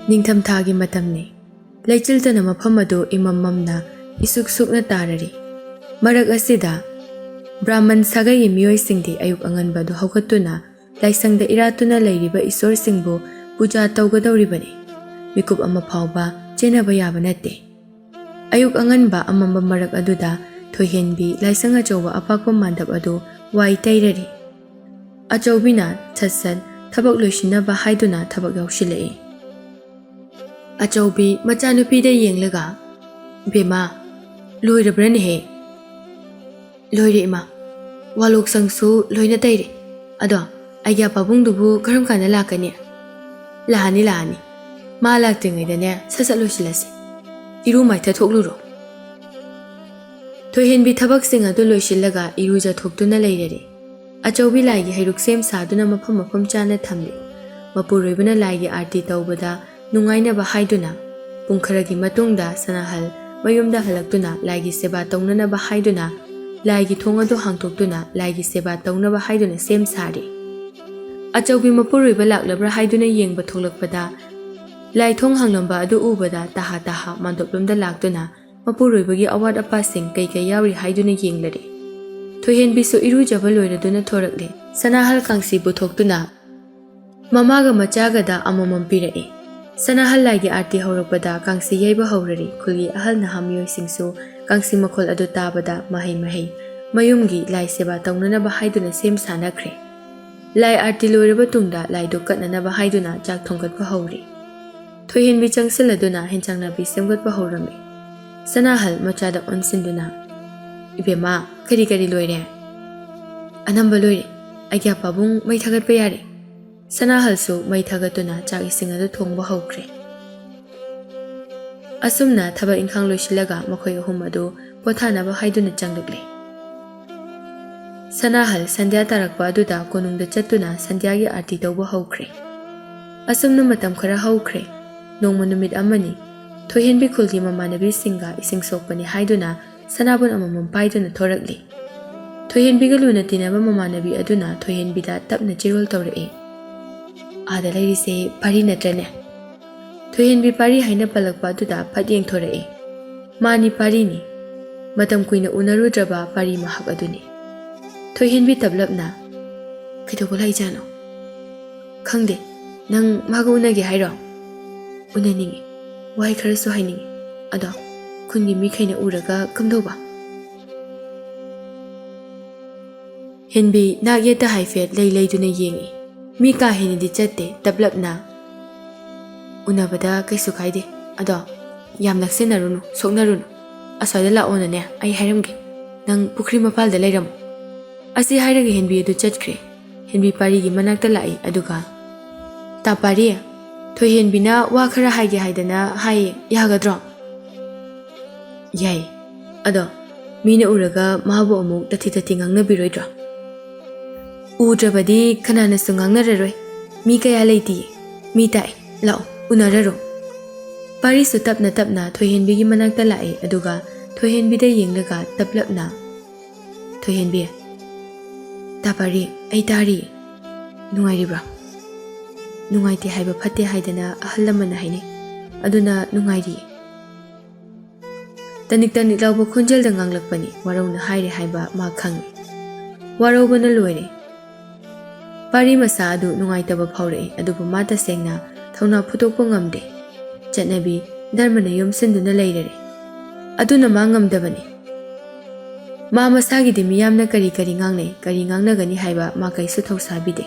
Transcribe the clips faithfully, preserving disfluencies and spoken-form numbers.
ꯅꯤꯡꯊꯝꯊꯥꯒꯤ ꯃꯇꯝꯅꯤ꯫ ꯂꯩꯆꯤꯜꯇꯅ ꯃꯐꯝ ꯑꯗꯨ ꯏꯃꯝ ꯃꯝꯅ ꯏꯁꯨꯛ ꯁꯨꯛꯅ ꯇꯥꯔꯔꯤ꯫ ꯃꯔꯛ ꯑꯁꯤꯗ ꯕ꯭ꯔꯥꯍꯃꯟ ꯁꯥꯒꯩꯒꯤ ꯃꯤꯑꯣꯏꯁꯤꯡꯗꯤ ꯑꯌꯨꯛ ꯑꯉꯟꯕ ꯑꯗꯨ ꯍꯧꯒꯠꯇꯨꯅ ꯂꯥꯏꯁꯪꯗ ꯏꯔꯥꯠꯇꯨꯅ ꯂꯩꯔꯤꯕ ꯏꯁꯣꯔꯁꯤꯡꯕꯨ ꯄꯨꯖꯥ ꯇꯧꯒꯗꯧꯔꯤꯕꯅꯤ꯫ ꯃꯤꯀꯨꯞ ꯑꯃ ꯐꯥꯎꯕ ꯆꯦꯟꯅꯕ ꯌꯥꯕ ꯅꯠꯇꯦ꯫ ꯑꯌꯨꯛ ꯑꯉꯟꯕ ꯑꯃꯝꯕ ꯃꯔꯛ ꯑꯗꯨꯗ ꯊꯣꯏꯍꯦꯟꯕꯤ ꯂꯥꯏꯁꯪ ꯑꯆꯧꯕ ꯑꯄꯥꯛꯄ ꯃꯥꯟꯗꯞ ꯑꯗꯨ ꯋꯥꯏ ꯇꯩꯔꯔꯤ꯫ ꯑꯆꯧꯕꯤꯅ ꯁꯠ ꯁꯠ ꯊꯕꯛ ꯂꯣꯏꯁꯤꯟꯅꯕ ꯍꯥꯏꯗꯨꯅ ꯊꯕꯛ ꯌꯥꯎꯁꯤꯜꯂꯛꯏ꯫ ꯑꯆꯧꯕꯤ ꯃꯆꯥꯅꯨꯄꯤꯗ ꯌꯦꯡꯂꯒ, "ꯏꯕꯦꯝꯃ, ꯂꯣꯏꯔꯕ꯭ꯔꯅꯦꯍꯦ?" "ꯂꯣꯏꯔꯦ ꯏꯃꯥ, ꯋꯥꯂꯣꯛꯁꯪꯁꯨ ꯂꯣꯏꯅ ꯇꯩꯔꯦ꯫ ꯑꯗꯣ ꯑꯩꯒꯤ ꯄꯥꯕꯨꯡꯗꯨꯕꯨ ꯀꯔꯝ ꯀꯥꯟꯗ ꯂꯥꯛꯀꯅꯤ?" "ꯂꯥꯛꯑꯅꯤ, ꯂꯥꯛꯑꯅꯤ꯫ ꯃꯥ ꯂꯥꯛꯇ꯭ꯔꯤꯉꯩꯗꯅꯦ ꯁꯠ ꯁꯠ ꯂꯣꯏꯁꯤꯜꯂꯁꯤ꯫ ꯏꯔꯨ ꯃꯥꯏꯊ ꯊꯣꯛꯂꯨꯔꯣ꯫" ꯊꯣꯏꯍꯦꯟꯕꯤ ꯊꯕꯛꯁꯤꯡ ꯑꯗꯨ ꯂꯣꯏꯁꯤꯜꯂꯒ ꯏꯔꯨꯖꯊꯣꯛꯇꯨꯅ ꯂꯩꯔꯔꯦ꯫ ꯑꯆꯧꯕꯤ ꯂꯥꯏꯒꯤ ꯍꯩꯔꯨꯛ ꯁꯦꯝ ꯁꯥꯗꯨꯅ ꯃꯐꯝ ꯃꯐꯝ ꯆꯥꯅ ꯊꯝꯂꯤ꯫ ꯃꯄꯨꯔꯣꯏꯕꯅ ꯂꯥꯏꯒꯤ ꯑꯥꯔꯇꯤ ꯇꯧꯕꯗ ꯅꯨꯡꯉꯥꯏꯅꯕ ꯍꯥꯏꯗꯨꯅ, ꯄꯨꯡ ꯈꯔꯒꯤ ꯃꯇꯨꯡꯗ ꯁꯅꯥꯍꯜ ꯃꯌꯨꯝꯗ ꯍꯜꯂꯛꯇꯨꯅ ꯂꯥꯏꯒꯤ ꯁꯦꯕꯥ ꯇꯧꯅꯅꯕ ꯍꯥꯏꯗꯨꯅ ꯂꯥꯏꯒꯤ ꯊꯣꯡ ꯑꯗꯨ ꯍꯥꯡꯗꯣꯛꯇꯨꯅ ꯂꯥꯏꯒꯤ ꯁꯦꯕꯥ ꯇꯧꯅꯕ ꯍꯥꯏꯗꯨꯅ ꯁꯦꯝ ꯁꯥꯔꯤ꯫ ꯑꯆꯧꯕꯤ ꯃꯄꯨꯔꯣꯏꯕ ꯂꯥꯛꯂꯕ꯭ꯔꯥ ꯍꯥꯏꯗꯨꯅ ꯌꯦꯡꯕ ꯊꯣꯛꯂꯛꯄꯗ, ꯂꯥꯏ ꯊꯣꯡ ꯍꯥꯡꯂꯝꯕ ꯑꯗꯨ ꯎꯕꯗ ꯇꯍꯥ ꯇꯍꯥ ꯃꯥꯟꯗꯣꯞꯂꯣꯝꯗ ꯂꯥꯛꯇꯨꯅ ꯃꯄꯨꯔꯣꯏꯕꯒꯤ ꯑꯋꯥꯠ ꯑꯄꯥꯁꯤꯡ ꯀꯩ ꯀꯩ ꯌꯥꯎꯔꯤ ꯍꯥꯏꯗꯨꯅ ꯌꯦꯡꯂꯔꯦ꯫ ꯊꯣꯏꯍꯦꯟꯕꯤꯁꯨ ꯏꯔꯨꯖꯕ ꯂꯣꯏꯔꯗꯨꯅ ꯊꯣꯔꯛꯂꯦ꯫ ꯁꯅꯥꯍꯜ ꯀꯥꯡꯁꯤ ꯄꯨꯊꯣꯛꯇꯨꯅ ꯃꯃꯥꯒ ꯃꯆꯥꯒꯗ ꯑꯃꯃꯝ ꯄꯤꯔꯛꯏ꯫ ꯁꯅꯥꯍꯜ ꯂꯥꯏꯒꯤ ꯑꯥꯔꯇꯤ ꯍꯧꯔꯛꯄꯗ ꯀꯥꯡꯁꯤ ꯌꯩꯕ ꯍꯧꯔꯔꯤ꯫ ꯈꯨꯜꯒꯤ ꯑꯍꯜ ꯅꯍꯥ ꯃꯤꯑꯣꯏꯁꯤꯡꯁꯨ ꯀꯥꯡꯁꯤ ꯃꯈꯣꯜ ꯑꯗꯨ ꯇꯥꯕꯗ ꯃꯍꯩ ꯃꯍꯩ ꯃꯌꯨꯝꯒꯤ ꯂꯥꯏ ꯁꯦꯕꯥ ꯇꯧꯅꯅꯕ ꯍꯥꯏꯗꯨꯅ ꯁꯦꯝ ꯁꯥꯅꯈ꯭ꯔꯦ꯫ ꯂꯥꯏ ꯑꯥꯔꯇꯤ ꯂꯣꯏꯔꯕ ꯇꯨꯡꯗ ꯂꯥꯏꯗꯨ ꯀꯠꯅꯅꯕ ꯍꯥꯏꯗꯨꯅ ꯆꯥꯛ ꯊꯣꯡꯒꯠꯄ ꯍꯧꯔꯤ꯫ ꯊꯣꯏꯍꯦꯟꯕꯤ ꯆꯪꯁꯤꯜꯂꯗꯨꯅ ꯍꯦꯟꯖꯥꯡ ꯅꯥꯄꯤ ꯁꯦꯝꯒꯠꯄ ꯍꯧꯔꯝꯃꯤ꯫ ꯁꯅꯥꯍꯜ ꯃꯆꯥꯗ ꯑꯣꯟꯁꯤꯟꯗꯨꯅ, "ꯏꯕꯦꯝꯃ, ꯀꯔꯤ ꯀꯔꯤ ꯂꯣꯏꯔꯦ?" "ꯑꯅꯝꯕ ꯂꯣꯏꯔꯦ꯫ ꯑꯩꯒꯤ ꯄꯥꯕꯨꯡ ꯃꯩ ꯊꯥꯒꯠꯄ ꯌꯥꯔꯦ꯫" ꯁꯅꯥꯍꯜꯁꯨ ꯃꯩ ꯊꯥꯒꯠꯇꯨꯅ ꯆꯥꯛ ꯏꯁꯤꯡ ꯑꯗꯨ ꯊꯣꯡꯕ ꯍꯧꯈ꯭ꯔꯦ꯫ ꯑꯁꯨꯝꯅ ꯊꯕꯛ ꯏꯪꯈꯥꯡ ꯂꯣꯏꯁꯤꯜꯂꯒ ꯃꯈꯣꯏ ꯑꯍꯨꯝ ꯑꯗꯨ ꯄꯣꯊꯥꯅꯕ ꯍꯥꯏꯗꯨꯅ ꯆꯪꯂꯛꯂꯦ꯫ ꯁꯅꯥꯍꯜ ꯁꯟꯙ꯭ꯌꯥ ꯇꯥꯔꯛꯄ ꯑꯗꯨꯗ ꯀꯣꯅꯨꯡꯗ ꯆꯠꯇꯨꯅ ꯁꯟꯙ꯭ꯌꯥꯒꯤ ꯑꯥꯔꯇꯤ ꯇꯧꯕ ꯍꯧꯈ꯭ꯔꯦ꯫ ꯑꯁꯨꯝꯅ ꯃꯇꯝ ꯈꯔ ꯍꯧꯈ꯭ꯔꯦ꯫ ꯅꯣꯡꯃ ꯅꯨꯃꯤꯠ ꯑꯃꯅꯤ, ꯊꯣꯏꯍꯦꯟꯕꯤ ꯈꯨꯜꯒꯤ ꯃꯃꯥꯟꯅꯕꯤꯁꯤꯡꯒ ꯏꯁꯤꯡ ꯁꯣꯛꯄꯅꯤ ꯍꯥꯏꯗꯨꯅ ꯁꯅꯥꯕꯨꯟ ꯑꯃꯃꯝ ꯄꯥꯏꯗꯨꯅ ꯊꯣꯔꯛꯂꯤ꯫ ꯊꯣꯏꯍꯦꯟꯕꯤꯒ ꯂꯨꯅ ꯇꯤꯟꯅꯕ ꯃꯃꯥꯟꯅꯕꯤ ꯑꯗꯨꯅ ꯊꯣꯏꯍꯦꯟꯕꯤꯗ ꯇꯞꯅ ꯆꯤꯔꯣꯜ ꯇꯧꯔꯛꯏ꯫ "ꯑꯥꯗ ꯂꯩꯔꯤꯁꯦ ꯄꯥꯔꯤ ꯅꯠꯇ꯭ꯔꯅꯦ?" ꯊꯣꯏꯍꯦꯟꯕꯤ ꯄꯥꯔꯤ ꯍꯥꯏꯅ ꯄꯜꯂꯛꯄ ꯑꯗꯨꯗ ꯐꯠ ꯌꯦꯡꯊꯣꯔꯛꯏ꯫ ꯃꯥꯅꯤ ꯄꯥꯔꯤꯅꯤ꯫ ꯃꯇꯝ ꯀꯨꯏꯅ ꯎꯅꯔꯨꯗ꯭ꯔꯕ ꯄꯥꯔꯤ ꯃꯍꯥꯛ ꯑꯗꯨꯅꯤ꯫ ꯊꯣꯏꯍꯦꯟꯕꯤ ꯇꯞꯂꯞꯅ, "ꯀꯩꯗꯧꯕ ꯂꯥꯛꯏꯖꯥꯠꯅꯣ?" "ꯈꯪꯗꯦ꯫ ꯅꯪ ꯃꯥꯒ ꯎꯅꯒꯦ ꯍꯥꯏꯔꯣ?" "ꯎꯅꯅꯤꯡꯉꯤ꯫ ꯋꯥꯍꯩ ꯈꯔꯁꯨ ꯍꯥꯏꯅꯤꯡꯉꯤ꯫ ꯑꯗꯣ ꯈꯨꯟꯒꯤ ꯃꯤꯈꯩꯅ ꯎꯔꯒ ꯀꯝꯗꯧꯕ?" ꯍꯦꯟꯕꯤ ꯅꯥꯛ ꯌꯦꯠꯇ ꯍꯥꯏꯐꯦꯠ ꯂꯩ ꯂꯩꯗꯨꯅ ꯌꯦꯡꯏ꯫ ꯃꯤ ꯀꯥ ꯍꯦꯟꯅꯗꯤ ꯆꯠꯇꯦ, ꯇꯞꯂꯞꯅ꯫ "ꯎꯅꯕꯗ ꯀꯩꯁꯨ ꯀꯥꯏꯗꯦ꯫ ꯑꯗꯣ ꯌꯥꯝ ꯅꯛꯁꯤꯟꯅꯔꯨꯅꯨ, ꯁꯣꯛꯅꯔꯨꯅꯨ꯫ ꯑꯁ꯭ꯋꯥꯏꯗ ꯂꯥꯛꯑꯣꯅꯅꯦ, ꯑꯩ ꯍꯥꯏꯔꯝꯒꯦ꯫ ꯅꯪ ꯄꯨꯈ꯭ꯔꯤ ꯃꯄꯥꯜꯗ ꯂꯩꯔꯝꯃꯨ꯫" ꯑꯁꯤ ꯍꯥꯏꯔꯒ ꯍꯦꯟꯕꯤ ꯑꯗꯨ ꯆꯠꯈ꯭ꯔꯦ꯫ ꯍꯦꯟꯕꯤ ꯄꯥꯔꯤꯒꯤ ꯃꯅꯥꯛꯇ ꯂꯥꯛꯏ, ꯑꯗꯨꯒ, "ꯇꯥ ꯄꯥꯔꯤ, ꯊꯣꯏꯍꯦꯟꯕꯤꯅ ꯋꯥ ꯈꯔ ꯍꯥꯏꯒꯦ ꯍꯥꯏꯗꯅ ꯍꯥꯏꯌꯦ, ꯌꯥꯒꯗ꯭ꯔꯣ?" "ꯌꯥꯏ꯫ ꯑꯗꯣ ꯃꯤꯅ ꯎꯔꯒ ꯃꯥꯕꯨ ꯑꯃꯨꯛ ꯇꯊꯤ ꯇꯊꯤ ꯉꯥꯡꯅꯕꯤꯔꯣꯏꯗ꯭ꯔꯣ?" "ꯎꯗ꯭ꯔꯕꯗꯤ ꯀꯅꯥꯅꯁꯨ ꯉꯥꯡꯅꯔꯔꯣꯏ꯫ ꯃꯤ ꯀꯌꯥ ꯂꯩꯇꯤꯌꯦ꯫ ꯃꯤ ꯇꯥꯛꯑꯦ꯫ ꯂꯥꯛꯑꯣ, ꯎꯅꯔꯔꯣ꯫" ꯄꯥꯔꯤꯁꯨ ꯇꯞꯅ ꯇꯞꯅ ꯊꯣꯏꯍꯦꯟꯕꯤꯒꯤ ꯃꯅꯥꯛꯇ ꯂꯥꯛꯑꯦ, ꯑꯗꯨꯒ ꯊꯣꯏꯍꯦꯟꯕꯤꯗ ꯌꯦꯡꯂꯒ ꯇꯞꯂꯞꯅ, "ꯊꯣꯏꯍꯦꯟꯕꯤ, ꯇꯥ ꯄꯥꯔꯤ, ꯑꯩ ꯇꯥꯔꯤ꯫ ꯅꯨꯡꯉꯥꯏꯔꯤꯕ꯭ꯔꯣ?" "ꯅꯨꯡꯉꯥꯏꯇꯦ ꯍꯥꯏꯕ ꯐꯠꯇꯦ ꯍꯥꯏꯗꯅ ꯑꯍꯜ ꯂꯃꯟꯅ ꯍꯥꯏꯅꯩ꯫ ꯑꯗꯨꯅ ꯅꯨꯡꯉꯥꯏꯔꯤ꯫" ꯇꯅꯤꯛ ꯇꯅꯤꯛ ꯂꯥꯎꯕ ꯈꯣꯟꯖꯦꯜꯗ ꯉꯥꯡꯂꯛꯄꯅꯤ, ꯋꯥꯔꯧꯅ ꯍꯥꯏꯔꯦ ꯍꯥꯏꯕ ꯃꯥ ꯈꯪꯏ꯫ ꯋꯥꯔꯧꯕꯅ ꯂꯣꯏꯔꯦ꯫ ꯄꯥꯔꯤ ꯃꯁꯥ ꯑꯗꯨ ꯅꯨꯡꯉꯥꯏꯇꯕ ꯐꯥꯎꯔꯛꯏ, ꯑꯗꯨꯕꯨ ꯃꯥ ꯇꯁꯦꯡꯅ ꯊꯧꯅꯥ ꯐꯨꯗꯣꯛꯄ ꯉꯝꯗꯦ꯫ ꯆꯠꯅꯕꯤ ꯙꯔꯃꯅ ꯌꯣꯝꯁꯤꯟꯗꯨꯅ ꯂꯩꯔꯔꯦ꯫ ꯑꯗꯨꯅ ꯃꯥ ꯉꯝꯗꯕꯅꯤ꯫ ꯃꯥ ꯃꯁꯥꯒꯤꯗꯤ ꯃꯤꯌꯥꯝꯅ ꯀꯔꯤ ꯀꯔꯤ ꯉꯥꯡꯅꯩ, ꯀꯔꯤ ꯉꯥꯡꯅꯒꯅꯤ ꯍꯥꯏꯕ ꯃꯥ ꯀꯩꯁꯨ ꯊꯧꯁꯥꯕꯤꯗꯦ꯫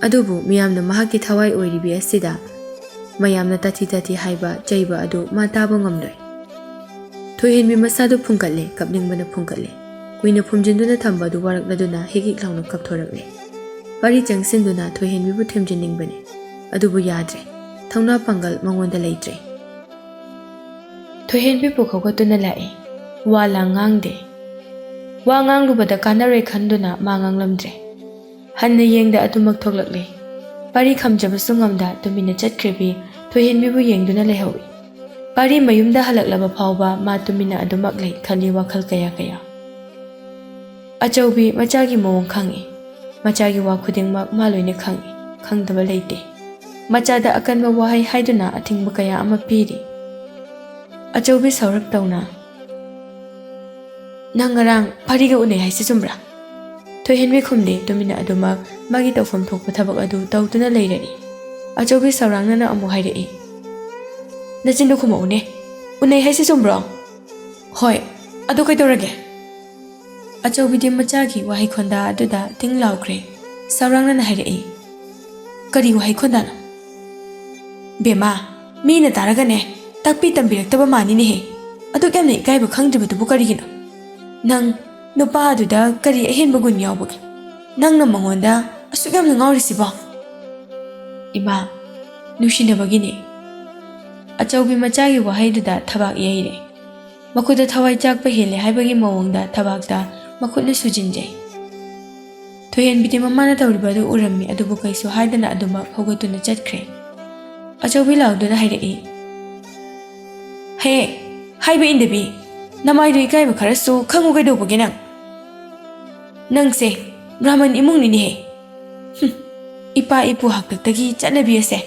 ꯑꯗꯨꯕꯨ ꯃꯤꯌꯥꯝꯅ ꯃꯍꯥꯛꯀꯤ ꯊꯋꯥꯏ ꯑꯣꯏꯔꯤꯕꯤ ꯑꯁꯤꯗ ꯃꯌꯥꯝꯅ ꯇꯥꯊꯤ ꯇꯥꯊꯤ ꯍꯥꯏꯕ, ꯆꯩꯕ ꯑꯗꯨ ꯃꯥ ꯇꯥꯕ ꯉꯝꯂꯣꯏ꯫ ꯊꯣꯏꯍꯦꯟꯕꯤ ꯃꯁꯥꯗꯨ ꯐꯨꯡꯒꯠꯂꯦ, ꯀꯞꯅꯤꯡꯕꯅ ꯐꯨꯡꯒꯠꯂꯦ꯫ ꯀꯨꯏꯅ ꯐꯨꯝꯖꯤꯟꯗꯨꯅ ꯊꯝꯕ ꯑꯗꯨ ꯋꯥꯔꯛꯂꯗꯨꯅ ꯍꯤꯛ ꯍꯤꯛ ꯂꯥꯎꯅ ꯀꯞꯊꯣꯔꯛꯂꯦ꯫ ꯄꯥꯔꯤ ꯆꯪꯁꯤꯟꯗꯨꯅ ꯊꯣꯏꯍꯦꯟꯕꯤꯕꯨ ꯊꯦꯝꯖꯤꯟꯅꯤꯡꯕꯅꯤ, ꯑꯗꯨꯕꯨ ꯌꯥꯗ꯭ꯔꯦ꯫ ꯊꯧꯅꯥ ꯄꯥꯡꯒꯜ ꯃꯉꯣꯟꯗ ꯂꯩꯇ꯭ꯔꯦ꯫ ꯊꯣꯏꯍꯦꯟꯕꯤ ꯄꯨꯈꯧꯒꯠꯇꯨꯅ ꯂꯥꯛꯏ꯫ ꯋꯥ ꯂꯥꯡ ꯉꯥꯡꯗꯦ꯫ ꯋꯥ ꯉꯥꯡꯂꯨꯕꯗ ꯀꯥꯟꯅꯔꯣꯏ ꯈꯟꯗꯨꯅ ꯃꯥ ꯉꯥꯡꯂꯝꯗ꯭ꯔꯦ꯫ ꯍꯟꯅ ꯌꯦꯡꯗ ꯑꯗꯨꯃꯛ ꯊꯣꯛꯂꯛꯂꯦ꯫ ꯄꯥꯔꯤ ꯈꯝꯖꯕꯁꯨ ꯉꯝꯗ ꯇꯨꯃꯤꯟꯅ ꯆꯠꯈ꯭ꯔꯤꯕꯤ ꯊꯣꯏꯍꯦꯟꯕꯤꯕꯨ ꯌꯦꯡꯗꯨꯅ ꯂꯩꯍꯧꯏ꯫ ꯄꯥꯔꯤ ꯃꯌꯨꯝꯗ ꯍꯜꯂꯛꯂꯕ ꯐꯥꯎꯕ ꯃꯥ ꯇꯨꯃꯤꯟꯅ ꯑꯗꯨꯃꯛ ꯂꯩ, ꯈꯜꯂꯤ ꯋꯥꯈꯜ ꯀꯌꯥ ꯀꯌꯥ꯫ ꯑꯆꯧꯕꯤ ꯃꯆꯥꯒꯤ ꯃꯑꯣꯡ ꯈꯪꯏ꯫ ꯃꯆꯥꯒꯤ ꯋꯥ ꯈꯨꯗꯤꯡꯃꯛ ꯃꯥ ꯂꯣꯏꯅ ꯈꯪꯏ꯫ ꯈꯪꯗꯕ ꯂꯩꯇꯦ꯫ ꯃꯆꯥꯗ ꯑꯀꯟꯕ ꯋꯥꯍꯩ ꯍꯥꯏꯗꯨꯅ ꯑꯊꯤꯡꯕ ꯀꯌꯥ ꯑꯃ ꯄꯤꯔꯤ꯫ ꯑꯆꯧꯕꯤ ꯁꯥꯎꯔꯞ ꯇꯧꯅ, "ꯅꯪ ꯉꯔꯥꯡ ꯐꯥꯔꯤꯒ ꯎꯅꯩ ꯍꯥꯏꯁꯤ ꯆꯨꯝꯕ꯭ꯔꯥ?" ꯊꯣꯏꯍꯦꯟꯕꯤ ꯈꯨꯝꯗꯦ, ꯇꯨꯃꯤꯟꯅ ꯑꯗꯨꯃꯛ ꯃꯥꯒꯤ ꯇꯧꯐꯝ ꯊꯣꯛꯄ ꯊꯕꯛ ꯑꯗꯨ ꯇꯧꯗꯨꯅ ꯂꯩꯔꯛꯏ꯫ ꯑꯆꯧꯕꯤ ꯁꯧꯔꯥꯡꯅꯅ ꯑꯃꯨꯛ ꯍꯥꯏꯔꯛꯏ, "ꯅꯆꯤꯟꯗꯨ ꯈꯨꯝꯃꯛꯎꯅꯦ, ꯎꯅꯩ ꯍꯥꯏꯁꯤ ꯆꯨꯝꯕ꯭ꯔꯣ?" "ꯍꯣꯏ, ꯑꯗꯨ ꯀꯩꯗꯧꯔꯒꯦ?" ꯑꯆꯧꯕꯤꯗꯤ ꯃꯆꯥꯒꯤ ꯋꯥꯍꯩ ꯈꯣꯟꯗꯥ ꯑꯗꯨꯗ ꯇꯤꯡ ꯂꯥꯎꯈ꯭ꯔꯦ꯫ ꯁꯧꯔꯥꯡꯅꯅ ꯍꯥꯏꯔꯛꯏ, "ꯀꯔꯤ ꯋꯥꯍꯩ ꯈꯣꯟꯗꯥꯅꯣ?" "ꯕꯦꯝꯃ, ꯃꯤꯅ ꯇꯥꯔꯒꯅꯦ ꯇꯥꯛꯄꯤ ꯇꯝꯕꯤꯔꯛꯇꯕ ꯃꯥꯅꯤꯅꯦꯍꯦ꯫ ꯑꯗꯨꯛ ꯌꯥꯝꯅ ꯏꯀꯥꯏꯕ ꯈꯪꯗ꯭ꯔꯤꯕꯗꯨꯕꯨ ꯀꯔꯤꯒꯤꯅꯣ? ꯅꯪ ꯅꯨꯄꯥ ꯑꯗꯨꯗ ꯀꯔꯤ ꯑꯍꯦꯟꯕ ꯒꯨꯟ ꯌꯥꯎꯕꯒꯦ? ꯅꯪꯅ ꯃꯉꯣꯟꯗ ꯑꯁꯨꯛ ꯌꯥꯝꯅ ꯉꯥꯎꯔꯤꯁꯤꯕꯣ?" "ꯏꯃꯥ, ꯅꯨꯡꯁꯤꯅꯕꯒꯤꯅꯦ꯫" ꯑꯆꯧꯕꯤ ꯃꯆꯥꯒꯤ ꯋꯥꯍꯩꯗꯨꯗ ꯊꯕꯥꯛ ꯌꯩꯔꯦ꯫ ꯃꯈꯨꯠꯇ ꯊꯋꯥꯏ ꯆꯥꯛꯄ ꯍꯦꯜꯂꯦ ꯍꯥꯏꯕꯒꯤ ꯃꯑꯣꯡꯗ ꯊꯕꯥꯛꯇ ꯃꯈꯨꯠꯅ ꯁꯨꯖꯤꯟꯖꯩ꯫ ꯊꯣꯏꯍꯦꯟꯕꯤꯗꯤ ꯃꯃꯥꯅ ꯇꯧꯔꯤꯕ ꯑꯗꯨ ꯎꯔꯝꯃꯤ, ꯑꯗꯨꯕꯨ ꯀꯩꯁꯨ ꯍꯥꯏꯗꯅ ꯑꯗꯨꯃꯛ ꯍꯧꯒꯠꯇꯨꯅ ꯆꯠꯈ꯭ꯔꯦ꯫ ꯑꯆꯧꯕꯤ ꯂꯥꯎꯗꯨꯅ ꯍꯥꯏꯔꯛꯏ, "ꯍꯦ, ꯍꯥꯏꯕ ꯏꯟꯗꯕꯤ, ꯅꯃꯥꯏꯗꯨ ꯏꯀꯥꯏꯕ ꯈꯔꯁꯨ ꯈꯪꯉꯨ ꯀꯩꯗꯧꯕꯒꯦ ꯅꯪ? ꯅꯪꯁꯦ ꯕ꯭ꯔꯥꯍꯃꯟ ꯏꯃꯨꯡꯅꯤꯅꯦꯍꯦ꯫ ꯍꯨꯝ, ꯏꯄꯥ ꯏꯄꯨ ꯍꯥꯛꯇꯛꯇꯒꯤ ꯆꯠꯅꯕꯤ ꯑꯁꯦ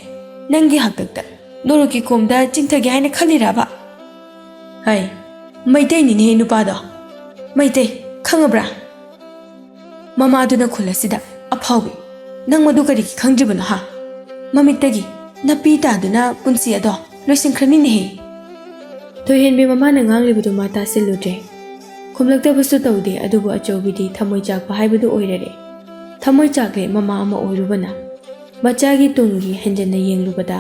ꯅꯪꯒꯤ ꯍꯥꯛꯇꯛꯇ ꯅꯣꯔꯣꯛꯀꯤ ꯀꯣꯝꯗ ꯆꯤꯡꯊꯒꯦ ꯍꯥꯏꯅ ꯈꯜꯂꯤꯔꯕ? ꯍꯥꯏ, ꯃꯩꯇꯩꯅꯤꯅꯦꯍꯦ ꯅꯨꯄꯥꯗꯣ꯫ ꯃꯩꯇꯩ, ꯈꯪꯉꯕ꯭ꯔꯥ?" ꯃꯃꯥꯗꯨꯅ ꯈꯨꯜ ꯑꯁꯤꯗ, "ꯑꯐꯥꯎꯕꯤ, ꯅꯪ ꯃꯗꯨ ꯀꯔꯤꯒꯤ ꯈꯪꯗ꯭ꯔꯤꯕꯅꯣ ꯍꯥ? ꯃꯃꯤꯠꯇꯒꯤ ꯅꯥꯄꯤ ꯇꯥꯗꯨꯅ ꯄꯨꯟꯁꯤ ꯑꯗꯣ ꯂꯣꯏꯁꯤꯟꯈ꯭ꯔꯅꯤꯅꯦꯍꯦ!" ꯊꯣꯏꯍꯦꯟꯕꯤ ꯃꯃꯥꯅ ꯉꯥꯡꯂꯤꯕꯗꯨ ꯃꯥ ꯇꯥꯁꯤꯜꯂꯨꯗ꯭ꯔꯦ꯫ ꯈꯨꯝꯂꯛꯇꯕꯁꯨ ꯇꯧꯗꯦ, ꯑꯗꯨꯕꯨ ꯑꯆꯧꯕꯤꯗꯤ ꯊꯃꯣꯏ ꯆꯥꯛꯄ ꯍꯥꯏꯕꯗꯨ ꯑꯣꯏꯔꯔꯦ꯫ ꯊꯃꯣꯏ ꯆꯥꯛꯂꯦ ꯃꯃꯥ ꯑꯃ ꯑꯣꯏꯔꯨꯕꯅ꯫ ꯃꯆꯥꯒꯤ ꯇꯨꯡꯒꯤ ꯍꯦꯟꯖꯟꯅ ꯌꯦꯡꯂꯨꯕꯗ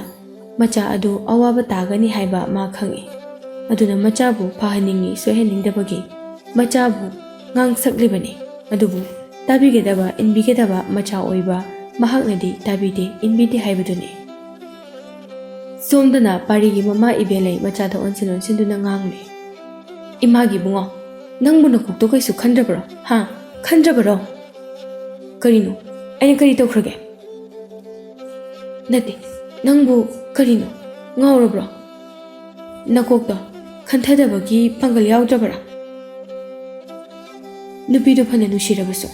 ꯃꯆꯥ ꯑꯗꯨ ꯑꯋꯥꯕ ꯇꯥꯒꯅꯤ ꯍꯥꯏꯕ ꯃꯥ ꯈꯪꯏ꯫ ꯑꯗꯨꯅ ꯃꯆꯥꯕꯨ ꯐꯍꯟꯅꯤꯡꯏ ꯁꯣꯏꯍꯟꯅꯤꯡꯗꯕꯒꯤ ꯃꯆꯥꯕꯨ ꯉꯥꯡꯁꯛꯂꯤꯕꯅꯤ꯫ ꯑꯗꯨꯕꯨ ꯇꯥꯕꯤꯒꯗꯕ, ꯏꯟꯕꯤꯒꯗꯕ ꯃꯆꯥ ꯑꯣꯏꯕ ꯃꯍꯥꯛꯅꯗꯤ ꯇꯥꯕꯤꯗꯦ, ꯏꯟꯕꯤꯗꯦ ꯍꯥꯏꯕꯗꯨꯅꯤ꯫ ꯁꯣꯝꯗꯅ ꯄꯥꯔꯤꯒꯤ ꯃꯃꯥ ꯏꯕꯦꯜꯂꯩ ꯃꯆꯥꯗ ꯑꯣꯟꯁꯤꯟ ꯑꯣꯟꯁꯤꯟꯗꯨꯅ ꯉꯥꯡꯂꯤ꯫ "ꯏꯃꯥꯒꯤ ꯏꯕꯨꯡꯉꯣ, ꯅꯪꯕꯨ ꯅꯀꯣꯛꯇꯣ ꯀꯩꯁꯨ ꯈꯟꯗ꯭ꯔꯕ꯭ꯔꯣ? ꯍꯥ? ꯈꯟꯗ꯭ꯔꯕꯔꯣ?" "ꯀꯔꯤꯅꯣ? ꯑꯩꯅ ꯀꯔꯤ ꯇꯧꯈ꯭ꯔꯒꯦ?" "ꯅꯠꯇꯦ, ꯅꯪꯕꯨ ꯀꯔꯤꯅꯣ? ꯉꯥꯎꯔꯕ꯭ꯔꯣ? ꯅꯀꯣꯛꯇꯣ ꯈꯟꯊꯗꯕꯒꯤ ꯄꯥꯡꯒꯜ ꯌꯥꯎꯗ꯭ꯔꯕꯔꯥ? ꯅꯨꯄꯤꯗꯨ ꯐꯅ ꯅꯨꯡꯁꯤꯔꯕꯁꯨ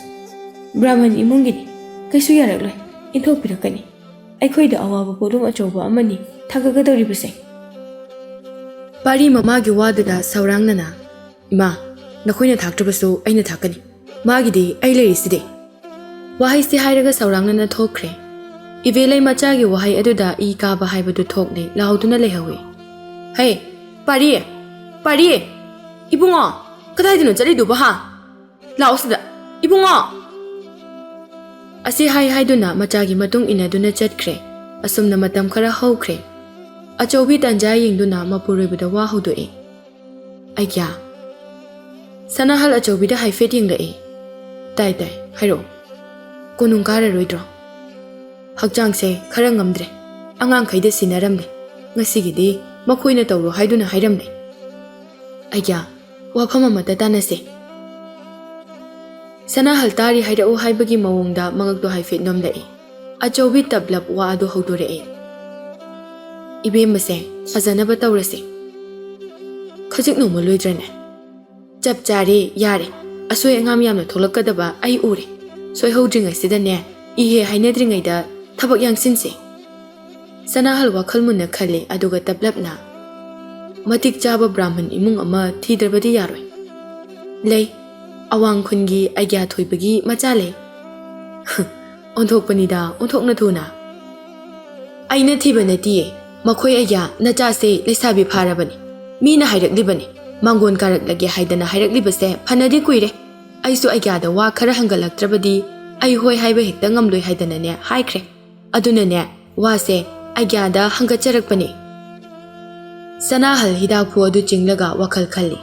ꯕ꯭ꯔꯥꯍꯃꯟ ꯏꯃꯨꯡꯒꯤꯅꯤ, ꯀꯩꯁꯨ ꯌꯥꯔꯛꯂꯣꯏ, ꯏꯟꯊꯣꯛꯄꯤꯔꯛꯀꯅꯤ꯫ ꯑꯩꯈꯣꯏꯗ ꯑꯋꯥꯕ ꯄꯣꯠꯂꯨꯝ ꯑꯆꯧꯕ ꯑꯃꯅꯤ ꯊꯥꯡꯒꯠꯀꯗꯧꯔꯤꯕꯁꯦ꯫ ꯄꯥꯔꯤ ꯃꯃꯥꯒꯤ ꯋꯥꯗꯨꯗ ꯁꯧꯔꯥꯡꯅꯅ, "ꯏꯃꯥ, ꯅꯈꯣꯏꯅ ꯊꯥꯛꯇ꯭ꯔꯕꯁꯨ ꯑꯩꯅ ꯊꯥꯛꯀꯅꯤ꯫ ꯃꯥꯒꯤꯗꯤ ꯑꯩ ꯂꯩꯔꯤꯁꯤꯗꯤ"꯫ ꯋꯥꯍꯩꯁꯤ ꯍꯥꯏꯔꯒ ꯁꯧꯔꯥꯡꯅꯅ ꯊꯣꯛꯈ꯭ꯔꯦ꯫ ꯏꯕꯦꯂꯩ ꯃꯆꯥꯒꯤ ꯋꯥꯍꯩ ꯑꯗꯨꯗ ꯏ ꯀꯥꯕ ꯍꯥꯏꯕꯗꯨ ꯊꯣꯛꯂꯦ, ꯂꯥꯎꯗꯨꯅ ꯂꯩꯍꯧꯏ꯫ "ꯍꯦ, ꯄꯥꯔꯤ! ꯄꯥꯔꯤ! ꯏꯕꯨꯡꯉꯣ, ꯀꯗꯥꯏꯗꯅꯣ ꯆꯠꯂꯤꯗꯨꯕꯣ ꯍꯥ? ꯂꯥꯛꯑꯣ ꯁꯤꯗ, ꯏꯕꯨꯡꯉꯣ!" ꯑꯁꯤ ꯍꯥꯏ ꯍꯥꯏꯗꯨꯅ ꯃꯆꯥꯒꯤ ꯃꯇꯨꯡ ꯏꯟꯅꯗꯨꯅ ꯆꯠꯈ꯭ꯔꯦ꯫ ꯑꯁꯨꯝꯅ ꯃꯇꯝ ꯈꯔ ꯍꯧꯈ꯭ꯔꯦ꯫ ꯑꯆꯧꯕꯤ ꯇꯟꯖꯥ ꯌꯦꯡꯗꯨꯅ ꯃꯄꯨꯔꯣꯏꯕꯗ ꯋꯥ ꯍꯧꯗꯣꯛꯏ꯫ "ꯑꯩꯒ꯭ꯌꯥ!" ꯁꯅꯥꯍꯜ ꯑꯆꯧꯕꯤꯗ ꯍꯥꯏꯐꯦꯠ ꯌꯦꯡꯂꯛꯏ꯫ "ꯇꯥꯏ, ꯇꯥꯏ, ꯍꯥꯏꯔꯛꯑꯣ꯫ ꯀꯣꯅꯨꯡ ꯀꯥꯔꯔꯣꯏꯗ꯭ꯔꯣ?" "ꯍꯛꯆꯥꯡꯁꯦ ꯈꯔ ꯉꯝꯗ꯭ꯔꯦ꯫ ꯑꯉꯥꯡꯈꯩꯗ ꯁꯤꯟꯅꯔꯝꯂꯦ꯫ ꯉꯁꯤꯒꯤꯗꯤ ꯃꯈꯣꯏꯅ ꯇꯧꯔꯣ ꯍꯥꯏꯗꯨꯅ ꯍꯥꯏꯔꯝꯂꯦ꯫ ꯑꯩꯒ꯭ꯌꯥ, ꯋꯥꯐꯝ ꯑꯃꯠꯇ ꯇꯥꯟꯅꯁꯦ꯫" ꯁꯅꯥꯍꯜ ꯇꯥꯔꯤ ꯍꯥꯏꯔꯛꯎ ꯍꯥꯏꯕꯒꯤ ꯃꯑꯣꯡꯗ ꯃꯉꯛꯇꯣ ꯍꯥꯏꯐꯦꯠ ꯅꯣꯝꯂꯛꯏ꯫ ꯑꯆꯧꯕꯤ ꯇꯞꯂꯞ ꯋꯥ ꯑꯗꯨ ꯍꯧꯗꯣꯔꯛꯏ꯫ "ꯏꯕꯦꯝꯃꯁꯦ ꯐꯖꯅꯕ ꯇꯧꯔꯁꯤ꯫ ꯈꯖꯤꯛ ꯅꯣꯡꯃ ꯂꯣꯏꯗ꯭ꯔꯅꯦ?" "ꯆꯞ ꯆꯥꯔꯦ, ꯌꯥꯔꯦ꯫ ꯑꯁꯣꯏ ꯑꯉꯥꯝ ꯌꯥꯝꯅ ꯊꯣꯛꯂꯛꯀꯗꯕ ꯑꯩ ꯎꯔꯦ꯫ ꯁꯣꯏꯍꯧꯗ꯭ꯔꯤꯉꯩꯁꯤꯗꯅꯦ, ꯏꯍꯦ ꯍꯥꯏꯅꯗ꯭ꯔꯤꯉꯩꯗ ꯊꯕꯛ ꯌꯥꯡꯁꯤꯟꯁꯦ꯫" ꯁꯅꯥꯍꯜ ꯋꯥꯈꯜ ꯃꯨꯟꯅ ꯈꯜꯂꯤ, ꯑꯗꯨꯒ ꯇꯞꯂꯞꯅ, "ꯃꯇꯤꯛ ꯆꯥꯕ ꯕ꯭ꯔꯥꯍꯃꯟ ꯏꯃꯨꯡ ꯑꯃ ꯊꯤꯗ꯭ꯔꯕꯗꯤ ꯌꯥꯔꯣꯏ꯫ ꯂꯩ, ꯑꯋꯥꯡ ꯈꯨꯟꯒꯤ ꯑꯩꯒ꯭ꯌꯥ ꯊꯣꯏꯕꯒꯤ ꯃꯆꯥ ꯂꯩ꯫" "ꯑꯣꯟꯊꯣꯛꯄꯅꯤꯗ, ꯑꯣꯟꯊꯣꯛꯅ ꯊꯨꯅ꯫ ꯑꯩꯅ ꯊꯤꯕ ꯅꯠꯇꯤꯌꯦ꯫ ꯃꯈꯣꯏ ꯑꯩꯒ꯭ꯌꯥ ꯅꯆꯥꯁꯦ ꯂꯩꯁꯥꯕꯤ ꯐꯥꯔꯕꯅꯤ꯫ ꯃꯤꯅ ꯍꯥꯏꯔꯛꯂꯤꯕꯅꯤ꯫ ꯃꯥꯡꯒꯣꯟ ꯀꯥꯔꯛꯂꯒꯦ ꯍꯥꯏꯗꯅ ꯍꯥꯏꯔꯛꯂꯤꯕꯁꯦ ꯐꯅꯗꯤ ꯀꯨꯏꯔꯦ꯫ ꯑꯩꯁꯨ ꯑꯩꯒ꯭ꯌꯥꯗ ꯋꯥ ꯈꯔ ꯍꯪꯒꯠꯂꯛꯇ꯭ꯔꯕꯗꯤ ꯑꯩ ꯍꯣꯏ ꯍꯥꯏꯕ ꯍꯦꯛꯇ ꯉꯝꯂꯣꯏ ꯍꯥꯏꯗꯅꯅꯦ ꯍꯥꯏꯈ꯭ꯔꯦ꯫ ꯑꯗꯨꯅꯅꯦ, ꯋꯥꯁꯦ ꯑꯩꯒ꯭ꯌꯥꯗ ꯍꯪꯒꯠꯆꯔꯛꯄꯅꯤ꯫" ꯁꯅꯥꯍꯜ ꯍꯤꯗꯥꯛꯐꯨ ꯑꯗꯨ ꯆꯤꯡꯂꯒ ꯋꯥꯈꯜ ꯈꯜꯂꯤ꯫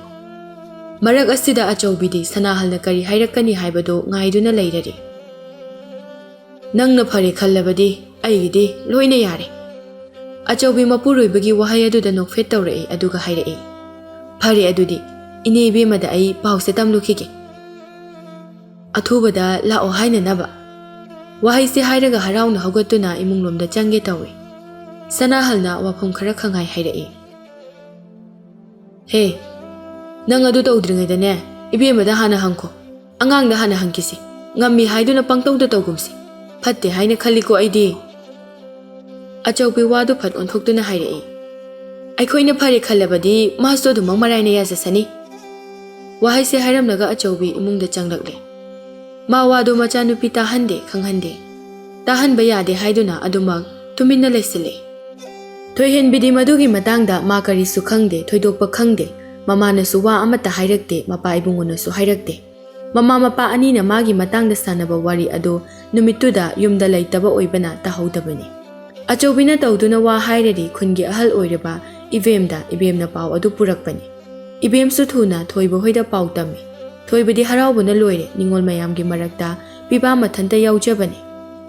ꯃꯔꯛ ꯑꯁꯤꯗ ꯑꯆꯧꯕꯤꯗꯤ ꯁꯅꯥꯍꯜꯅ ꯀꯔꯤ ꯍꯥꯏꯔꯛꯀꯅꯤ ꯍꯥꯏꯕꯗꯨ ꯉꯥꯏꯗꯨꯅ ꯂꯩꯔꯔꯤ꯫ "ꯅꯪꯅ ꯐꯔꯦ ꯈꯜꯂꯕꯗꯤ ꯑꯩꯒꯤꯗꯤ ꯂꯣꯏꯅ ꯌꯥꯔꯦ꯫" ꯑꯆꯧꯕꯤ ꯃꯄꯨꯔꯣꯏꯕꯒꯤ ꯋꯥꯍꯩ ꯑꯗꯨꯗ ꯅꯣꯛꯐꯦꯠ ꯇꯧꯔꯛꯏ, ꯑꯗꯨꯒ ꯍꯥꯏꯔꯛꯏ, "ꯐꯔꯦ ꯑꯗꯨꯗꯤ, ꯏꯅꯦ ꯏꯕꯦꯝꯃꯗ ꯑꯩ ꯄꯥꯎꯁꯦ ꯇꯝꯂꯨꯈꯤꯒꯦ꯫" "ꯑꯊꯨꯕꯗ ꯂꯥꯛꯑꯣ ꯍꯥꯏꯅꯅꯕ꯫" ꯋꯥꯍꯩꯁꯦ ꯍꯥꯏꯔꯒ ꯍꯔꯥꯎꯅ ꯍꯧꯒꯠꯇꯨꯅ ꯏꯃꯨꯡꯂꯣꯝꯗ ꯆꯪꯒꯦ ꯇꯧꯏ꯫ ꯁꯅꯥꯍꯜꯅ ꯋꯥꯐꯝ ꯈꯔ ꯈꯪꯍꯥꯏ ꯍꯥꯏꯔꯛꯏ꯫ "ꯍꯦ, ꯅꯪ ꯑꯗꯨ ꯇꯧꯗ꯭ꯔꯤꯉꯩꯗꯅꯦ, ꯏꯕꯦꯝꯃꯗ ꯍꯥꯟꯅ ꯍꯪꯈꯣ꯫ ꯑꯉꯥꯡꯗ ꯍꯥꯟꯅ ꯍꯪꯈꯤꯁꯤ꯫ ꯉꯝꯃꯤ ꯍꯥꯏꯗꯨꯅ ꯄꯪꯇꯧꯗ ꯇꯧꯒꯨꯝꯁꯤ꯫ ꯐꯠꯇꯦ ꯍꯥꯏꯅ ꯈꯜꯂꯤꯀꯣ ꯑꯩꯗꯤ꯫" ꯑꯆꯧꯕꯤ ꯋꯥꯗꯨ ꯐꯠ ꯑꯣꯟꯊꯣꯛꯇꯨꯅ ꯍꯥꯏꯔꯛꯏ, "ꯑꯩꯈꯣꯏꯅ ꯐꯔꯦ ꯈꯜꯂꯕꯗꯤ ꯃꯥꯁꯨ ꯑꯗꯨꯃꯛ ꯃꯔꯥꯏꯅ ꯌꯥꯖꯁꯅꯤ"꯫ ꯋꯥꯍꯩꯁꯦ ꯍꯥꯏꯔꯝꯂꯒ ꯑꯆꯧꯕꯤ ꯏꯃꯨꯡꯗ ꯆꯪꯂꯛꯂꯦ꯫ ꯃꯥ ꯋꯥꯗꯨ ꯃꯆꯥꯅꯨꯄꯤ ꯇꯥꯍꯟꯗꯦ, ꯈꯪꯍꯟꯗꯦ꯫ ꯇꯥꯍꯟꯕ ꯌꯥꯗꯦ ꯍꯥꯏꯗꯨꯅ ꯑꯗꯨꯃꯛ ꯇꯨꯃꯤꯟꯅ ꯂꯩꯁꯤꯜꯂꯦ꯫ ꯊꯣꯏꯍꯦꯟꯕꯤꯗꯤ ꯃꯗꯨꯒꯤ ꯃꯇꯥꯡꯗ ꯃꯥ ꯀꯔꯤꯁꯨ ꯈꯪꯗꯦ, ꯊꯣꯏꯗꯣꯛꯄ ꯈꯪꯗꯦ꯫ ꯃꯃꯥꯅꯁꯨ ꯋꯥ ꯑꯃꯠꯇ ꯍꯥꯏꯔꯛꯇꯦ, ꯃꯄꯥ ꯏꯕꯨꯡꯉꯣꯅꯁꯨ ꯍꯥꯏꯔꯛꯇꯦ꯫ ꯃꯃꯥ ꯃꯄꯥ ꯑꯅꯤꯅ ꯃꯥꯒꯤ ꯃꯇꯥꯡꯗ ꯁꯥꯟꯅꯕ ꯋꯥꯔꯤ ꯑꯗꯨ ꯅꯨꯃꯤꯠꯇꯨꯗ ꯌꯨꯝꯗ ꯂꯩꯇꯕ ꯑꯣꯏꯕꯅ ꯇꯥꯍꯧꯗꯕꯅꯤ꯫ ꯑꯆꯧꯕꯤꯅ ꯇꯧꯗꯨꯅ ꯋꯥ ꯍꯥꯏꯔꯗꯤ ꯈꯨꯟꯒꯤ ꯑꯍꯜ ꯑꯣꯏꯔꯕ ꯏꯕꯦꯝꯗ ꯏꯕꯦꯝꯅ ꯄꯥꯎ ꯑꯗꯨ ꯄꯨꯔꯛꯄꯅꯤ꯫ ꯏꯕꯦꯝꯁꯨ ꯊꯨꯅ ꯊꯣꯏꯕ ꯍꯣꯏꯗ ꯄꯥꯎ ꯇꯝꯃꯤ꯫ ꯊꯣꯏꯕꯗꯤ ꯍꯔꯥꯎꯕꯅ ꯂꯣꯏꯔꯦ꯫ ꯅꯤꯉꯣꯜ ꯃꯌꯥꯝꯒꯤ ꯃꯔꯛꯇ ꯄꯤꯕꯥ ꯃꯊꯟꯇ ꯌꯥꯎꯖꯕꯅꯤ꯫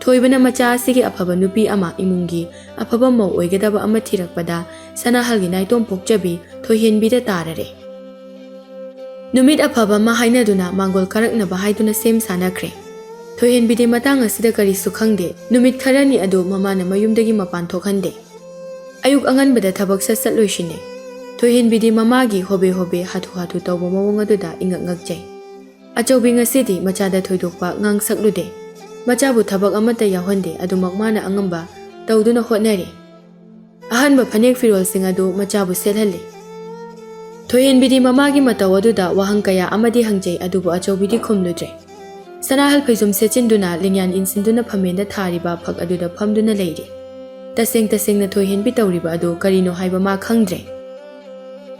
ꯊꯣꯏꯕꯅ ꯃꯆꯥ ꯑꯁꯤꯒꯤ ꯑꯐꯕ ꯅꯨꯄꯤ ꯑꯃ, ꯏꯃꯨꯡꯒꯤ ꯑꯐꯕ ꯃꯧ ꯑꯣꯏꯒꯗꯕ ꯑꯃ ꯊꯤꯔꯛꯄꯗ ꯁꯅꯥꯍꯜꯒꯤ ꯅꯥꯏꯇꯣꯝ ꯄꯣꯛꯆꯕꯤ ꯊꯣꯏꯍꯦꯟꯕꯤꯗ ꯇꯥꯔꯔꯦ꯫ ꯅꯨꯃꯤꯠ ꯑꯐꯕ ꯑꯃ ꯍꯥꯏꯅꯗꯨꯅ ꯃꯥꯡꯒꯣꯜ ꯀꯥꯔꯛꯅꯕ ꯍꯥꯏꯗꯨꯅ ꯁꯦꯝ ꯁꯥꯅꯈ꯭ꯔꯦ꯫ ꯊꯣꯏꯍꯦꯟꯕꯤꯗꯤ ꯃꯇꯥꯡ ꯑꯁꯤꯗ ꯀꯔꯤꯁꯨ ꯈꯪꯗꯦ꯫ ꯅꯨꯃꯤꯠ ꯈꯔꯅꯤ ꯑꯗꯨ ꯃꯃꯥꯅ ꯃꯌꯨꯝꯗꯒꯤ ꯃꯄꯥꯟ ꯊꯣꯛꯍꯟꯗꯦ꯫ ꯑꯌꯨꯛ ꯑꯉꯟꯕꯗ ꯊꯕꯛ ꯁꯠ ꯁꯠ ꯂꯣꯏꯁꯤꯟꯅꯩ꯫ ꯊꯣꯏꯍꯦꯟꯕꯤꯗꯤ ꯃꯃꯥꯒꯤ ꯍꯣꯕꯦ ꯍꯣꯕꯦ ꯍꯥꯊꯨ ꯍꯥꯊꯨ ꯇꯧꯕ ꯃꯑꯣꯡ ꯑꯗꯨꯗ ꯏꯉꯛ ꯉꯛꯆꯩ꯫ ꯑꯆꯧꯕꯤ ꯉꯁꯤꯗꯤ ꯃꯆꯥꯗ ꯊꯣꯏꯗꯣꯛꯄ ꯉꯥꯡꯁꯛꯂꯨꯗꯦ꯫ ꯃꯆꯥꯕꯨ ꯊꯕꯛ ꯑꯃꯠꯇ ꯌꯥꯎꯍꯟꯗꯦ, ꯑꯗꯨꯃꯛ ꯃꯥꯅ ꯑꯉꯝꯕ ꯇꯧꯗꯨꯅ ꯍꯣꯠꯅꯔꯤ꯫ ꯑꯍꯟꯕ ꯐꯅꯦꯛ ꯐꯤꯔꯣꯜꯁꯤꯡ ꯑꯗꯨ ꯃꯆꯥꯕꯨ ꯁꯦꯠꯍꯜꯂꯤ꯫ ꯊꯣꯏꯍꯦꯟꯕꯤꯗꯤ ꯃꯃꯥꯒꯤ ꯃꯇꯧ ꯑꯗꯨꯗ ꯋꯥꯍꯪ ꯀꯌꯥ ꯑꯃꯗꯤ ꯍꯪꯖꯩ, ꯑꯗꯨꯕꯨ ꯑꯆꯧꯕꯤꯗꯤ ꯈꯨꯝꯂꯨꯗ꯭ꯔꯦ꯫ ꯁꯅꯥꯍꯜ ꯐꯩꯖꯣꯝ ꯁꯦꯠꯆꯤꯟꯗꯨꯅ ꯂꯦꯡꯌꯥꯟ ꯏꯟꯁꯤꯟꯗꯨꯅ ꯐꯝꯃꯦꯟꯗ ꯊꯥꯔꯤꯕ ꯐꯛ ꯑꯗꯨꯗ ꯐꯝꯗꯨꯅ ꯂꯩꯔꯤ꯫ ꯇꯁꯦꯡ ꯇꯁꯦꯡꯅ ꯊꯣꯏꯍꯦꯟꯕꯤ ꯇꯧꯔꯤꯕ ꯑꯗꯨ ꯀꯔꯤꯅꯣ ꯍꯥꯏꯕ ꯃꯥ ꯈꯪꯗ꯭ꯔꯦ꯫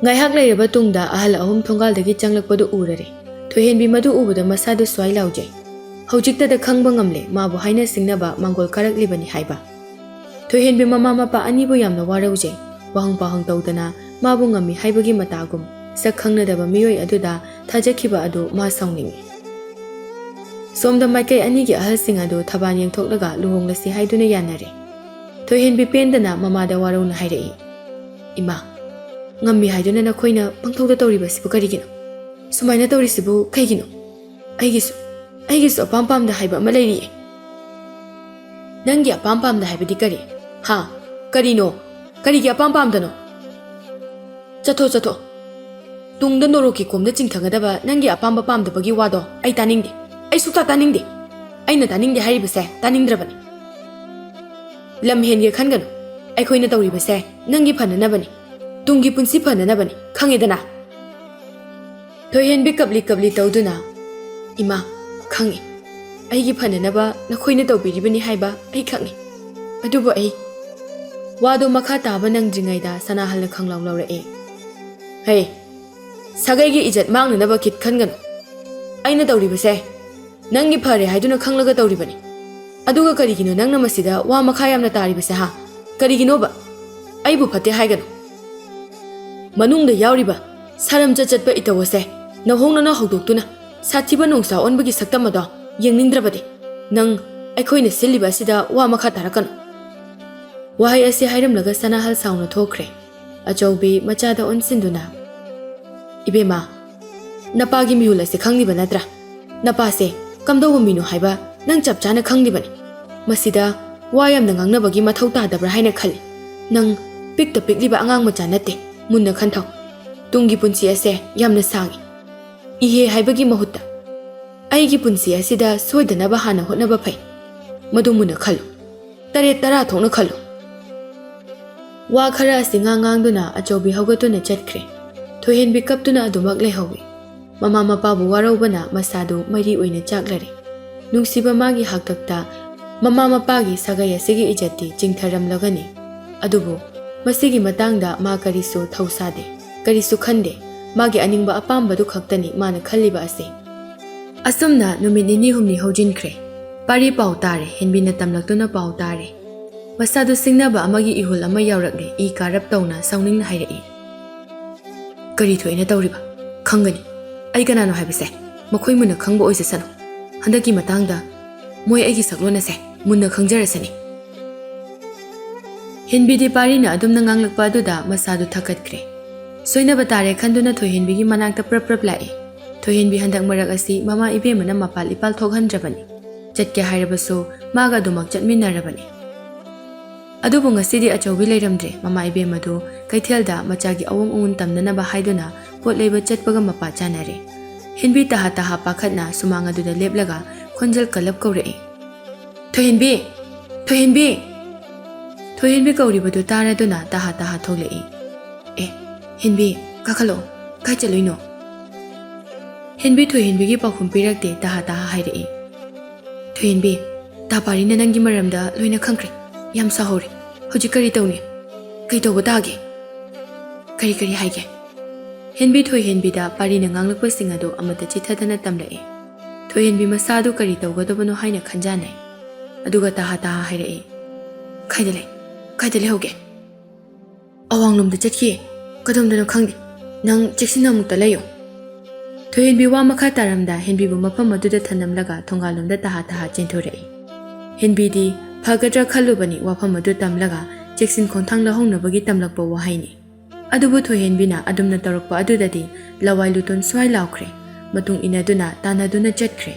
ꯉꯥꯏꯍꯥꯛ ꯂꯩꯔꯕ ꯇꯨꯡꯗ ꯑꯍꯜ ꯑꯍꯨꯝ ꯊꯣꯡꯒꯥꯜꯗꯒꯤ ꯆꯪꯂꯛꯄꯗꯨ ꯎꯔꯔꯦ꯫ ꯊꯣꯏꯍꯦꯟꯕꯤ ꯃꯗꯨ ꯎꯕꯗ ꯃꯁꯥꯗꯨ ꯁ꯭ꯋꯥꯏ ꯂꯥꯎꯖꯩ꯫ ꯍꯧꯖꯤꯛꯇꯗ ꯈꯪꯕ ꯉꯝꯂꯦ ꯃꯥꯕꯨ ꯍꯥꯏꯅ ꯁꯤꯡꯅꯕ ꯃꯥꯡꯒꯣꯜ ꯀꯥꯔꯛꯂꯤꯕꯅꯤ ꯍꯥꯏꯕ꯫ ꯊꯣꯏꯍꯦꯟꯕꯤ ꯃꯃꯥ ꯃꯄꯥ ꯑꯅꯤꯕꯨ ꯌꯥꯝꯅ ꯋꯥꯔꯧꯖꯩ꯫ ꯋꯥꯍꯪ ꯄꯥꯎꯍꯪ ꯇꯧꯗꯅ ꯃꯥꯕꯨ ꯉꯝꯃꯤ ꯍꯥꯏꯕꯒꯤ ꯃꯇꯥꯒꯨꯝ ꯁꯛ ꯈꯪꯅꯗꯕ ꯃꯤꯑꯣꯏ ꯑꯗꯨꯗ ꯊꯥꯖꯈꯤꯕ ꯑꯗꯨ ꯃꯥ ꯁꯥꯎꯅꯤꯡꯏ꯫ ꯁꯣꯝꯗ ꯃꯥꯏꯀꯩ ꯑꯅꯤꯒꯤ ꯑꯍꯜꯁꯤꯡ ꯑꯗꯨ ꯊꯕꯥꯟ ꯌꯦꯡꯊꯣꯛꯂꯒ ꯂꯨꯍꯣꯡꯂꯁꯤ ꯍꯥꯏꯗꯨꯅ ꯌꯥꯅꯔꯦ꯫ ꯊꯣꯏꯍꯦꯟꯕꯤ ꯄꯦꯟꯗꯅ ꯃꯃꯥꯗ ꯋꯥꯔꯧꯅ ꯍꯥꯏꯔꯛꯏ, "ꯏꯃꯥ, ꯉꯝꯃꯤ ꯍꯥꯏꯗꯨꯅ ꯅꯈꯣꯏꯅ ꯄꯪꯇꯧꯗ ꯇꯧꯔꯤꯕꯁꯤꯕꯨ ꯀꯔꯤꯒꯤꯅꯣ? ꯁꯨꯃꯥꯏꯅ ꯇꯧꯔꯤꯁꯤꯕꯨ ꯀꯩꯒꯤꯅꯣ? ꯑꯩꯒꯤꯁꯨ, ꯑꯩꯒꯤꯁꯨ ꯑꯄꯥꯝ ꯄꯥꯝꯗ ꯍꯥꯏꯕ ꯑꯃ ꯂꯩꯔꯤꯌꯦ"꯫ "ꯅꯪꯒꯤ ꯑꯄꯥꯝ ꯄꯥꯝꯗ ꯍꯥꯏꯕꯗꯤ ꯀꯔꯤ? ꯍꯥ? ꯀꯔꯤꯅꯣ? ꯀꯔꯤꯒꯤ ꯑꯄꯥꯝ ꯄꯥꯝꯗꯅꯣ? ꯆꯠꯊꯣ, ꯆꯠꯊꯣ꯫ ꯇꯨꯡꯗ ꯅꯣꯔꯣꯛꯀꯤ ꯀꯣꯝꯗ ꯆꯤꯡꯊꯒꯗꯕ ꯅꯪꯒꯤ ꯑꯄꯥꯝꯕ ꯄꯥꯝꯗꯕꯒꯤ ꯋꯥꯗꯣ ꯑꯩ ꯇꯥꯅꯤꯡꯗꯦ꯫ ꯑꯩ ꯁꯨꯛꯇꯥ ꯇꯥꯅꯤꯡꯗꯦ꯫ ꯑꯩꯅ ꯇꯥꯅꯤꯡꯗꯦ ꯍꯥꯏꯔꯤꯕꯁꯦ ꯇꯥꯅꯤꯡꯗ꯭ꯔꯕꯅꯤ"꯫ ꯂꯝ ꯍꯦꯟꯒꯦ ꯈꯟꯒꯅꯨ꯫ ꯑꯩꯈꯣꯏꯅ ꯇꯧꯔꯤꯕꯁꯦ ꯅꯪꯒꯤ ꯐꯅꯅꯕꯅꯤ, ꯇꯨꯡꯒꯤ ꯄꯨꯟꯁꯤ ꯐꯅꯅꯕꯅꯤ, ꯈꯪꯉꯦꯗꯅ? ꯊꯣꯏꯍꯦꯟꯕꯤ ꯀꯞꯂꯤ ꯀꯞꯂꯤ ꯇꯧꯗꯨꯅ, "ꯏꯃꯥ, ꯈꯪꯉꯤ꯫ ꯑꯩꯒꯤ ꯐꯅꯅꯕ ꯅꯈꯣꯏꯅ ꯇꯧꯕꯤꯔꯤꯕꯅꯤ ꯍꯥꯏꯕ ꯑꯩ ꯈꯪꯉꯤ꯫ ꯑꯗꯨꯕꯨ ꯑꯩ..." ꯋꯥꯗꯣ ꯃꯈꯥ ꯇꯥꯕ ꯅꯪꯗ꯭ꯔꯤꯉꯩꯗ ꯁꯅꯥꯍꯜꯅ ꯈꯪꯂꯥꯎ ꯂꯧꯔꯛꯑꯦ꯫ "ꯍꯦ, ꯁꯥꯒꯩꯒꯤ ꯏꯖꯠ ꯃꯥꯡꯅꯅꯕ ꯈꯤꯠ ꯈꯟꯒꯅꯨ꯫ ꯑꯩꯅ ꯇꯧꯔꯤꯕꯁꯦ ꯅꯪꯒꯤ ꯐꯔꯦ ꯍꯥꯏꯗꯨꯅ ꯈꯪꯂꯒ ꯇꯧꯔꯤꯕꯅꯤ꯫ ꯑꯗꯨꯒ ꯀꯔꯤꯒꯤꯅꯣ ꯅꯪꯅ ꯃꯁꯤꯗ ꯋꯥ ꯃꯈꯥ ꯌꯥꯝꯅ ꯇꯥꯔꯤꯕꯁꯦ, ꯍꯥ? ꯀꯔꯤꯒꯤꯅꯣꯕ? ꯑꯩꯕꯨ ꯐꯠꯇꯦ ꯍꯥꯏꯒꯅꯨ꯫ ꯃꯅꯨꯡꯗ ꯌꯥꯎꯔꯤꯕ ꯁꯥꯔꯝꯆꯠ ꯆꯠꯄ ꯏꯇꯧ ꯑꯁꯦ ꯅꯧꯍꯧꯅꯅ ꯍꯧꯗꯣꯛꯇꯨꯅ ꯁꯥꯊꯤꯕ ꯅꯣꯡꯁꯥ ꯑꯣꯟꯕꯒꯤ ꯁꯛꯇꯝ ꯑꯗꯣ ꯌꯦꯡꯅꯤꯡꯗ꯭ꯔꯕꯗꯤ ꯅꯪ ꯑꯩꯈꯣꯏꯅ ꯁꯤꯜꯂꯤꯕ ꯑꯁꯤꯗ ꯋꯥ ꯃꯈꯥ ꯇꯥꯔꯛꯀꯅꯨ꯫" ꯋꯥꯍꯩ ꯑꯁꯤ ꯍꯥꯏꯔꯝꯂꯒ ꯁꯅꯥꯍꯜ ꯁꯥꯎꯅ ꯊꯣꯛꯈ꯭ꯔꯦ꯫ ꯑꯆꯧꯕꯤ ꯃꯆꯥꯗ ꯑꯣꯟꯁꯤꯟꯗꯨꯅ, "ꯏꯕꯦꯝꯃ, ꯅꯄꯥꯒꯤ ꯃꯤꯍꯨꯜ ꯑꯁꯤ ꯈꯪꯂꯤꯕ ꯅꯠꯇ꯭ꯔꯥ? ꯅꯄꯥꯁꯦ ꯀꯝꯗꯧꯕ ꯃꯤꯅꯣ ꯍꯥꯏꯕ ꯅꯪ ꯆꯞ ꯆꯥꯅ ꯈꯪꯂꯤꯕꯅꯤ꯫ ꯃꯁꯤꯗ ꯋꯥ ꯌꯥꯝꯅ ꯉꯥꯡꯅꯕꯒꯤ ꯃꯊꯧ ꯇꯥꯗꯕ꯭ꯔꯥ ꯍꯥꯏꯅ ꯈꯜꯂꯤ꯫ ꯅꯪ ꯄꯤꯛꯇ ꯄꯤꯛꯂꯤꯕ ꯑꯉꯥꯡ ꯃꯆꯥ ꯅꯠꯇꯦ꯫ ꯃꯨꯟꯅ ꯈꯟꯊꯧ꯫ ꯇꯨꯡꯒꯤ ꯄꯨꯟꯁꯤ ꯑꯁꯦ ꯌꯥꯝꯅ ꯁꯥꯡꯏ꯫ ꯏꯍꯦ ꯍꯥꯏꯕꯒꯤ ꯃꯍꯨꯠꯇ ꯑꯩꯒꯤ ꯄꯨꯟꯁꯤ ꯑꯁꯤꯗ ꯁꯣꯏꯗꯅꯕ ꯍꯥꯟꯅ ꯍꯣꯠꯅꯕ ꯐꯩ꯫ ꯃꯗꯨ ꯃꯨꯟꯅ ꯈꯜꯂꯨ꯫ ꯇꯔꯦꯠ ꯇꯔꯥ ꯊꯣꯛꯅ ꯈꯜꯂꯨ꯫" ꯋꯥ ꯈꯔ ꯑꯁꯤ ꯉꯥꯡ ꯉꯥꯡꯗꯨꯅ ꯑꯆꯧꯕꯤ ꯍꯧꯒꯠꯇꯨꯅ ꯆꯠꯈ꯭ꯔꯦ꯫ ꯊꯣꯏꯍꯦꯟꯕꯤ ꯀꯞꯇꯨꯅ ꯑꯗꯨꯃꯛ ꯂꯩꯍꯧꯏ꯫ ꯃꯃꯥ ꯃꯄꯥꯕꯨ ꯋꯥꯔꯧꯕꯅ ꯃꯁꯥꯗꯨ ꯃꯩꯔꯤ ꯑꯣꯏꯅ ꯆꯥꯛꯂꯔꯦ꯫ ꯅꯨꯡꯁꯤꯕ ꯃꯥꯒꯤ ꯍꯥꯛꯇꯛꯇ ꯃꯃꯥ ꯃꯄꯥꯒꯤ ꯁꯥꯒꯩ ꯑꯁꯤꯒꯤ ꯏꯖꯠꯇꯤ ꯆꯤꯡꯊꯔꯝꯂꯒꯅꯤ꯫ ꯑꯗꯨꯕꯨ ꯃꯁꯤꯒꯤ ꯃꯇꯥꯡꯗ ꯃꯥ ꯀꯔꯤꯁꯨ ꯊꯧꯁꯥꯗꯦ, ꯀꯔꯤꯁꯨ ꯈꯟꯗꯦ꯫ ꯃꯥꯒꯤ ꯑꯅꯤꯡꯕ ꯑꯄꯥꯝꯕꯗꯨ ꯈꯛꯇꯅꯤ ꯃꯥꯅ ꯈꯜꯂꯤꯕ ꯑꯁꯤ꯫ ꯑꯁꯨꯝꯅ ꯅꯨꯃꯤꯠ ꯅꯤꯅꯤ ꯍꯨꯝꯅꯤ ꯍꯧꯖꯤꯟꯈ꯭ꯔꯦ꯫ ꯄꯥꯔꯤ ꯄꯥꯎ ꯇꯥꯔꯦ, ꯍꯦꯟꯕꯤꯅ ꯇꯝꯂꯛꯇꯨꯅ ꯄꯥꯎ ꯇꯥꯔꯦ꯫ ꯃꯁꯥꯗꯨ ꯁꯤꯡꯅꯕ ꯑꯃꯒꯤ ꯏꯍꯨꯜ ꯑꯃ ꯌꯥꯎꯔꯛꯂꯦ, ꯏ ꯀꯥꯔꯞ ꯇꯧꯅ ꯁꯥꯎꯅꯤꯡꯅ ꯍꯥꯏꯔꯛꯏ꯫ "ꯀꯔꯤ ꯊꯣꯛꯑꯦꯅ ꯇꯧꯔꯤꯕ? ꯈꯪꯒꯅꯤ꯫ ꯑꯩ ꯀꯅꯥꯅꯣ ꯍꯥꯏꯕꯁꯦ ꯃꯈꯣꯏ ꯃꯨꯟꯅ ꯈꯪꯕ ꯑꯣꯏꯖꯁꯅꯨ꯫ ꯍꯟꯗꯛꯀꯤ ꯃꯇꯥꯡꯗ ꯃꯣꯏ ꯑꯩꯒꯤ ꯁꯛꯂꯣꯟ ꯑꯁꯦ ꯃꯨꯟꯅ ꯈꯪꯖꯔꯁꯅꯤ꯫" ꯍꯦꯟꯕꯤꯗꯤ ꯄꯥꯔꯤꯅ ꯑꯗꯨꯝꯅ ꯉꯥꯡꯂꯛꯄ ꯑꯗꯨꯗ ꯃꯁꯥꯗꯨ ꯊꯛꯀꯠꯈ꯭ꯔꯦ꯫ ꯁꯣꯏꯅꯕ ꯇꯥꯔꯦ ꯈꯟꯗꯨꯅ ꯊꯣꯏꯍꯦꯟꯕꯤꯒꯤ ꯃꯅꯥꯛꯇ ꯄ꯭ꯔꯞ ꯄ꯭ꯔꯞ ꯂꯥꯛꯏ꯫ ꯊꯣꯏꯍꯦꯟꯕꯤ ꯍꯟꯗꯛ ꯃꯔꯛ ꯑꯁꯤ ꯃꯃꯥ ꯏꯕꯦꯝꯃꯅ ꯃꯄꯥꯜ ꯏꯄꯥꯜ ꯊꯣꯛꯍꯟꯗ꯭ꯔꯕꯅꯤ꯫ ꯆꯠꯀꯦ ꯍꯥꯏꯔꯕꯁꯨ ꯃꯥꯒ ꯑꯗꯨꯃꯛ ꯆꯠꯃꯤꯟꯅꯔꯕꯅꯤ꯫ ꯑꯗꯨꯕꯨ ꯉꯁꯤꯗꯤ ꯑꯆꯧꯕꯤ ꯂꯩꯔꯝꯗ꯭ꯔꯦ꯫ ꯃꯃꯥ ꯏꯕꯦꯝꯃꯗꯨ ꯀꯩꯊꯦꯜꯗ ꯃꯆꯥꯒꯤ ꯑꯋꯣꯡ ꯑꯋꯨꯟ ꯇꯝꯅꯅꯕ ꯍꯥꯏꯗꯨꯅ ꯄꯣꯠ ꯂꯩꯕ ꯆꯠꯄꯒ ꯃꯄꯥ ꯆꯥꯅꯔꯦ꯫ ꯍꯦꯟꯕꯤ ꯇꯍꯥ ꯇꯍꯥ ꯄꯥꯈꯠꯅ ꯁꯨꯃꯥꯡ ꯑꯗꯨꯗ ꯂꯦꯞꯂꯒ ꯈꯣꯟꯖꯦꯜ ꯀꯜꯂꯞ ꯀꯧꯔꯛꯏ, "ꯊꯣꯏꯍꯦꯟꯕꯤ! ꯊꯣꯏꯍꯦꯟꯕꯤ!" ꯊꯣꯏꯍꯦꯟꯕꯤ ꯀꯧꯔꯤꯕꯗꯨ ꯇꯥꯔꯗꯨꯅ ꯇꯍꯥ ꯇꯍꯥ ꯊꯣꯛꯂꯛꯏ꯫ "ꯑꯦ, ꯍꯦꯟꯕꯤ, ꯀꯥꯈꯠꯂꯛꯑꯣ, ꯀꯥꯏ ꯆꯠꯂꯨꯏꯅꯣ?" ꯍꯦꯟꯕꯤ ꯊꯣꯏꯍꯦꯟꯕꯤꯒꯤ ꯄꯥꯎꯈꯨꯝ ꯄꯤꯔꯛꯇꯦ, ꯇꯍꯥ ꯇꯍꯥ ꯍꯥꯏꯔꯛꯏ꯫ "ꯊꯣꯏꯍꯦꯟꯕꯤ, ꯇꯥ ꯄꯥꯔꯤꯅ ꯅꯪꯒꯤ ꯃꯔꯝꯗ ꯂꯣꯏꯅ ꯈꯪꯈ꯭ꯔꯦ꯫ ꯌꯥꯝ ꯁꯥꯎꯍꯧꯔꯦ꯫ ꯍꯧꯖꯤꯛ ꯀꯔꯤ ꯇꯧꯅꯤ? ꯀꯩ ꯇꯧꯕ ꯇꯥꯒꯦ? ꯀꯔꯤ ꯀꯔꯤ ꯍꯥꯏꯒꯦ?" ꯍꯦꯟꯕꯤ ꯊꯣꯏꯍꯦꯟꯕꯤꯗ ꯄꯥꯔꯤꯅ ꯉꯥꯡꯂꯛꯄꯁꯤꯡ ꯑꯗꯨ ꯑꯃꯠꯇ ꯆꯤꯊꯗꯅ ꯇꯝꯂꯛꯏ꯫ ꯊꯣꯏꯍꯦꯟꯕꯤ ꯃꯁꯥꯗꯨ ꯀꯔꯤ ꯇꯧꯒꯗꯕꯅꯣ ꯍꯥꯏꯅ ꯈꯟꯖꯥꯟꯅꯩ꯫ ꯑꯗꯨꯒ ꯇꯍꯥ ꯇꯍꯥ ꯍꯥꯏꯔꯛꯏ, "ꯀꯥꯏꯗ ꯂꯩ? ꯀꯥꯏꯗ ꯂꯩꯍꯧꯒꯦ?" "ꯑꯋꯥꯡꯂꯣꯝꯗ ꯆꯠꯈꯤꯌꯦ꯫ ꯀꯗꯣꯝꯗꯅꯣ ꯈꯪꯗꯦ꯫ ꯅꯪ ꯆꯦꯛꯁꯤꯟꯅ ꯑꯃꯨꯛꯇ ꯂꯩꯌꯨ꯫" ꯊꯣꯏꯍꯦꯟꯕꯤ ꯋꯥ ꯃꯈꯥ ꯇꯥꯔꯝꯗ ꯍꯦꯟꯕꯤꯕꯨ ꯃꯐꯝ ꯑꯗꯨꯗ ꯊꯅꯝꯂꯒ ꯊꯣꯡꯒꯥꯜꯂꯣꯝꯗ ꯇꯍꯥ ꯇꯍꯥ ꯆꯦꯟꯊꯣꯔꯛꯏ꯫ ꯍꯦꯟꯕꯤꯗꯤ ꯐꯒꯗ꯭ꯔꯥ ꯈꯜꯂꯨꯕꯅꯤ, ꯋꯥꯐꯝ ꯑꯗꯨ ꯇꯝꯂꯒ ꯆꯦꯛꯁꯤꯟ ꯈꯣꯡꯊꯥꯡ ꯂꯧꯍꯧꯅꯕꯒꯤ ꯇꯝꯂꯛꯄ ꯋꯥꯍꯩꯅꯤ꯫ ꯑꯗꯨꯕꯨ ꯊꯣꯏꯍꯦꯟꯕꯤꯅ ꯑꯗꯨꯝꯅ ꯇꯧꯔꯛꯄ ꯑꯗꯨꯗꯗꯤ ꯂꯋꯥꯏ ꯂꯨꯇꯣꯟ ꯁ꯭ꯋꯥꯏ ꯂꯥꯎꯈ꯭ꯔꯦ꯫ ꯃꯇꯨꯡ ꯏꯟꯅꯗꯨꯅ ꯇꯥꯟꯅꯗꯨꯅ ꯆꯠꯈ꯭ꯔꯦ꯫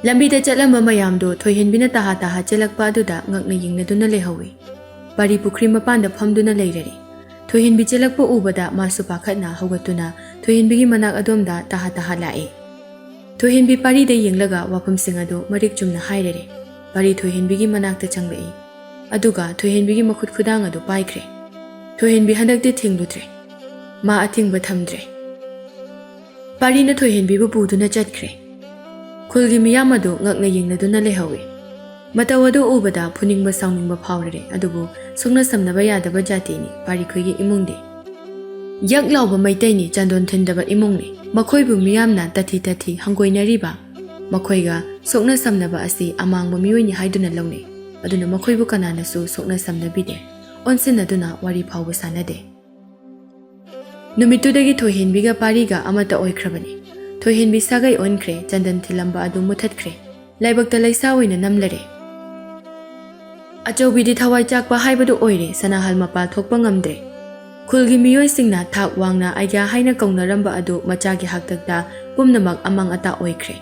ꯂꯝꯕꯤꯗ ꯆꯠꯂꯝꯕ ꯃꯌꯥꯝꯗꯣ ꯊꯣꯏꯍꯦꯟꯕꯤꯅ ꯇꯍꯥ ꯇꯍꯥ ꯆꯦꯜꯂꯛꯄ ꯑꯗꯨꯗ ꯉꯛꯅ ꯌꯦꯡꯅꯗꯨꯅ ꯂꯩꯍꯧꯏ꯫ ꯄꯥꯔꯤ ꯄꯨꯈ꯭ꯔꯤ ꯃꯄꯥꯟꯗ ꯐꯝꯗꯨꯅ ꯂꯩꯔꯔꯦ꯫ ꯊꯣꯏꯍꯦꯟꯕꯤ ꯆꯦꯜꯂꯛꯄ ꯎꯕꯗ ꯃꯥꯁꯨ ꯄꯥꯈꯠꯅ ꯍꯧꯒꯠꯇꯨꯅ ꯊꯣꯏꯍꯦꯟꯕꯤꯒꯤ ꯃꯅꯥꯛ ꯑꯗꯣꯝꯗ ꯇꯍꯥ ꯇꯍꯥ ꯂꯥꯛꯏ꯫ ꯊꯣꯏꯍꯦꯟꯕꯤ ꯄꯥꯔꯤꯗ ꯌꯦꯡꯂꯒ ꯋꯥꯐꯝꯁꯤꯡ ꯑꯗꯨ ꯃꯔꯤꯛ ꯆꯨꯝꯅ ꯍꯥꯏꯔꯔꯦ꯫ ꯄꯥꯔꯤ ꯊꯣꯏꯍꯦꯟꯕꯤꯒꯤ ꯃꯅꯥꯛꯇ ꯆꯪꯂꯛꯏ꯫ ꯑꯗꯨꯒ ꯊꯣꯏꯍꯦꯟꯕꯤꯒꯤ ꯃꯈꯨꯠ ꯈꯨꯗꯥꯡ ꯑꯗꯨ ꯄꯥꯏꯈ꯭ꯔꯦ꯫ ꯊꯣꯏꯍꯦꯟꯕꯤ ꯍꯟꯗꯛꯇꯤ ꯊꯤꯡꯂꯨꯗ꯭ꯔꯦ꯫ ꯃꯥ ꯑꯊꯤꯡꯕ ꯊꯝꯗ꯭ꯔꯦ꯫ ꯄꯥꯔꯤꯅ ꯊꯣꯏꯍꯦꯟꯕꯤꯕꯨ ꯄꯨꯗꯨꯅ ꯆꯠꯈ꯭ꯔꯦ꯫ ꯈꯨꯜꯒꯤ ꯃꯤꯌꯥꯝ ꯑꯗꯨ ꯉꯛꯅ ꯌꯦꯡꯅꯗꯨꯅ ꯂꯩꯍꯧꯏ꯫ ꯃꯇꯧ ꯑꯗꯨ ꯎꯕꯗ ꯐꯨꯅꯤꯡꯕ ꯁꯥꯎꯅꯤꯡꯕ ꯐꯥꯎꯔꯔꯦ, ꯑꯗꯨꯕꯨ ꯁꯣꯛꯅ ꯁꯝꯅꯕ ꯌꯥꯗꯕ ꯖꯥꯇꯤꯅꯤ ꯄꯥꯔꯤꯈꯣꯏꯒꯤ ꯏꯃꯨꯡꯗꯤ꯫ ꯌꯛ ꯂꯥꯎꯕ ꯃꯩꯇꯩꯅꯤ, ꯆꯟꯗꯣꯟ ꯊꯤꯟꯗꯕ ꯏꯃꯨꯡꯅꯤ꯫ ꯃꯈꯣꯏꯕꯨ ꯃꯤꯌꯥꯝꯅ ꯇꯥꯊꯤ ꯇꯥꯊꯤ ꯍꯪꯒꯣꯏꯅꯔꯤꯕ꯫ ꯃꯈꯣꯏꯒ ꯁꯣꯛꯅ ꯁꯝꯅꯕ ꯑꯁꯤ ꯑꯃꯥꯡꯕ ꯃꯤꯑꯣꯏꯅꯤ ꯍꯥꯏꯗꯨꯅ ꯂꯧꯅꯩ꯫ ꯑꯗꯨꯅ ꯃꯈꯣꯏꯕꯨ ꯀꯅꯥꯅꯁꯨ ꯁꯣꯛꯅ ꯁꯝꯅꯕꯤꯗꯦ꯫ ꯑꯣꯟꯁꯤꯟꯅꯗꯨꯅ ꯋꯥꯔꯤ ꯐꯥꯎꯕ ꯁꯥꯟꯅꯗꯦ꯫ ꯅꯨꯃꯤꯠꯇꯨꯗꯒꯤ ꯊꯣꯏꯍꯦꯟꯕꯤꯒ ꯄꯥꯔꯤꯒ ꯑꯃꯠꯇ ꯑꯣꯏꯈ꯭ꯔꯕꯅꯤ꯫ ꯊꯣꯏꯍꯦꯟꯕꯤ ꯁꯥꯒꯩ ꯑꯣꯟꯈ꯭ꯔꯦ, ꯆꯟꯗꯟ ꯊꯤꯜꯂꯝꯕ ꯑꯗꯨ ꯃꯨꯊꯠꯈ꯭ꯔꯦ, ꯂꯥꯏꯕꯛꯇ ꯂꯩꯁꯥ ꯑꯣꯏꯅ ꯅꯝꯂꯔꯦ꯫ ꯑꯆꯧꯕꯤꯗꯤ ꯊꯋꯥꯏ ꯆꯥꯛꯄ ꯍꯥꯏꯕꯗꯨ ꯑꯣꯏꯔꯦ, ꯁꯅꯥꯍꯜ ꯃꯄꯥꯜ ꯊꯣꯛꯄ ꯉꯝꯗ꯭ꯔꯦ꯫ ꯈꯨꯜꯒꯤ ꯃꯤꯑꯣꯏꯁꯤꯡꯅ ꯊꯥꯛ ꯋꯥꯡꯅ ꯑꯩꯒ꯭ꯌꯥ ꯍꯥꯏꯅ ꯀꯧꯅꯔꯝꯕ ꯑꯗꯨ ꯃꯆꯥꯒꯤ ꯍꯥꯛꯇꯛꯇ ꯄꯨꯝꯅꯃꯛ ꯑꯃꯥꯡ ꯑꯇꯥ ꯑꯣꯏꯈ꯭ꯔꯦ꯫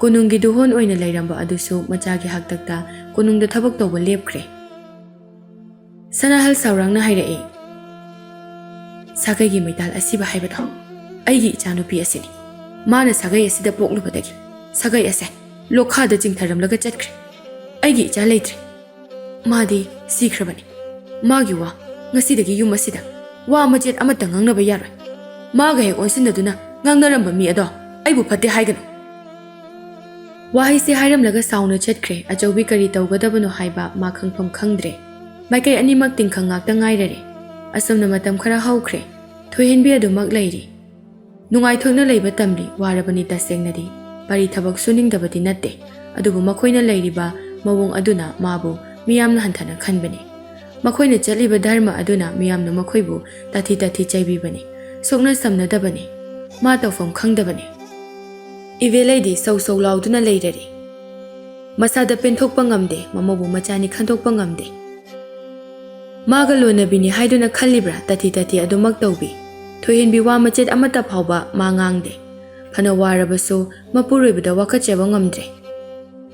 ꯀꯣꯅꯨꯡꯒꯤ ꯗꯨꯍꯣꯟ ꯑꯣꯏꯅ ꯂꯩꯔꯝꯕ ꯑꯗꯨꯁꯨ ꯃꯆꯥꯒꯤ ꯍꯥꯛꯇꯛꯇ ꯀꯣꯅꯨꯡꯗ ꯊꯕꯛ ꯇꯧꯕ ꯂꯦꯞꯈ꯭ꯔꯦ꯫ ꯁꯅꯥꯍꯜ ꯁꯥꯎꯔꯥꯡꯅ ꯍꯥꯏꯔꯛꯏ, "ꯁꯥꯒꯩꯒꯤ ꯃꯩꯇꯥꯜ ꯑꯁꯤꯕ ꯍꯥꯏꯕꯗꯣ ꯑꯩꯒꯤ ꯏꯆꯥꯅꯨꯄꯤ ꯑꯁꯤꯅꯤ꯫ ꯃꯥꯅ ꯁꯥꯒꯩ ꯑꯁꯤꯗ ꯄꯣꯛꯂꯨꯕꯗꯒꯤ ꯁꯥꯒꯩ ꯑꯁꯦ ꯂꯣꯛꯈꯥꯗ ꯆꯤꯡꯊꯔꯝꯂꯒ ꯆꯠꯈ꯭ꯔꯦ꯫ ꯑꯩꯒꯤ ꯏꯆꯥ ꯂꯩꯇ꯭ꯔꯦ꯫ ꯃꯥꯗꯤ ꯁꯤꯈ꯭ꯔꯕꯅꯤ꯫ ꯃꯥꯒꯤ ꯋꯥ ꯉꯁꯤꯗꯒꯤ ꯌꯨꯝ ꯑꯁꯤꯗ ꯋꯥ ꯃꯆꯦꯠ ꯑꯃꯠꯇ ꯉꯥꯡꯅꯕ ꯌꯥꯔꯣꯏ꯫ ꯃꯥꯒ ꯍꯦꯛ ꯑꯣꯟꯁꯤꯟꯅꯗꯨꯅ ꯉꯥꯡꯅꯔꯝꯕ ꯃꯤ ꯑꯗꯣ ꯑꯩꯕꯨ ꯐꯠꯇꯦ ꯍꯥꯏꯒꯅꯨ꯫ ꯋꯥꯍꯩꯁꯦ ꯍꯥꯏꯔꯝꯂꯒ ꯁꯥꯎꯅ ꯆꯠꯈ꯭ꯔꯦ꯫ ꯑꯆꯧꯕꯤ ꯀꯔꯤ ꯇꯧꯒꯗꯕꯅꯣ ꯍꯥꯏꯕ ꯃꯥ ꯈꯪꯐꯝ ꯈꯪꯗ꯭ꯔꯦ꯫ ꯃꯥꯏꯀꯩ ꯑꯅꯤꯃꯛ ꯇꯤꯡꯈꯪ ꯉꯥꯛꯇ ꯉꯥꯏꯔꯔꯦ꯫ ꯑꯁꯨꯝꯅ ꯃꯇꯝ ꯈꯔ ꯍꯧꯈ꯭ꯔꯦ꯫ ꯊꯣꯏꯍꯦꯟꯕꯤ ꯑꯗꯨꯃꯛ ꯂꯩꯔꯤ꯫ ꯅꯨꯡꯉꯥꯏꯊꯣꯛꯅ ꯂꯩꯕ ꯇꯝꯂꯤ꯫ ꯋꯥꯔꯕꯅꯤ ꯇꯁꯦꯡꯅꯗꯤ꯫ ꯄꯔꯤ ꯊꯕꯛ ꯁꯨꯅꯤꯡꯗꯕꯗꯤ ꯅꯠꯇꯦ, ꯑꯗꯨꯕꯨ ꯃꯈꯣꯏꯅ ꯂꯩꯔꯤꯕ ꯃꯑꯣꯡ ꯑꯗꯨꯅ ꯃꯥꯕꯨ ꯃꯤꯌꯥꯝꯅ ꯍꯟꯊꯅ ꯈꯟꯕꯅꯤ꯫ ꯃꯈꯣꯏꯅ ꯆꯠꯂꯤꯕ ꯙꯔꯃ ꯑꯗꯨꯅ ꯃꯤꯌꯥꯝꯅ ꯃꯈꯣꯏꯕꯨ ꯇꯥꯊꯤ ꯇꯥꯊꯤ ꯆꯩꯕꯤꯕꯅꯤ꯫ ꯁꯣꯛꯅ ꯁꯝꯅꯗꯕꯅꯤ꯫ ꯃꯥ ꯇꯧꯐꯝ ꯈꯪꯗꯕꯅꯤ꯫ ꯏꯕꯦꯂꯩꯗꯤ ꯁꯧ ꯁꯧ ꯂꯥꯎꯗꯨꯅ ꯂꯩꯔꯔꯤ꯫ ꯃꯁꯥꯗ ꯄꯦꯟꯊꯣꯛꯄ ꯉꯝꯗꯦ, ꯃꯃꯧꯕꯨ ꯃꯆꯥꯅꯤ ꯈꯟꯗꯣꯛꯄ ꯉꯝꯗꯦ꯫ ꯃꯥꯒ ꯂꯣꯟꯅꯕꯤꯅꯤ ꯍꯥꯏꯗꯨꯅ ꯈꯜꯂꯤꯕ꯭ꯔꯥ? ꯇꯥꯊꯤ ꯇꯥꯊꯤ ꯑꯗꯨꯃꯛ ꯇꯧꯕꯤ꯫ ꯊꯣꯏꯍꯦꯟꯕꯤ ꯋꯥ ꯃꯆꯦꯠ ꯑꯃꯠꯇ ꯐꯥꯎꯕ ꯃꯥ ꯉꯥꯡꯗꯦ꯫ ꯐꯅ ꯋꯥꯔꯕꯁꯨ ꯃꯄꯨꯔꯣꯏꯕꯗ ꯋꯥꯀꯠꯆꯕ ꯉꯝꯗ꯭ꯔꯦ꯫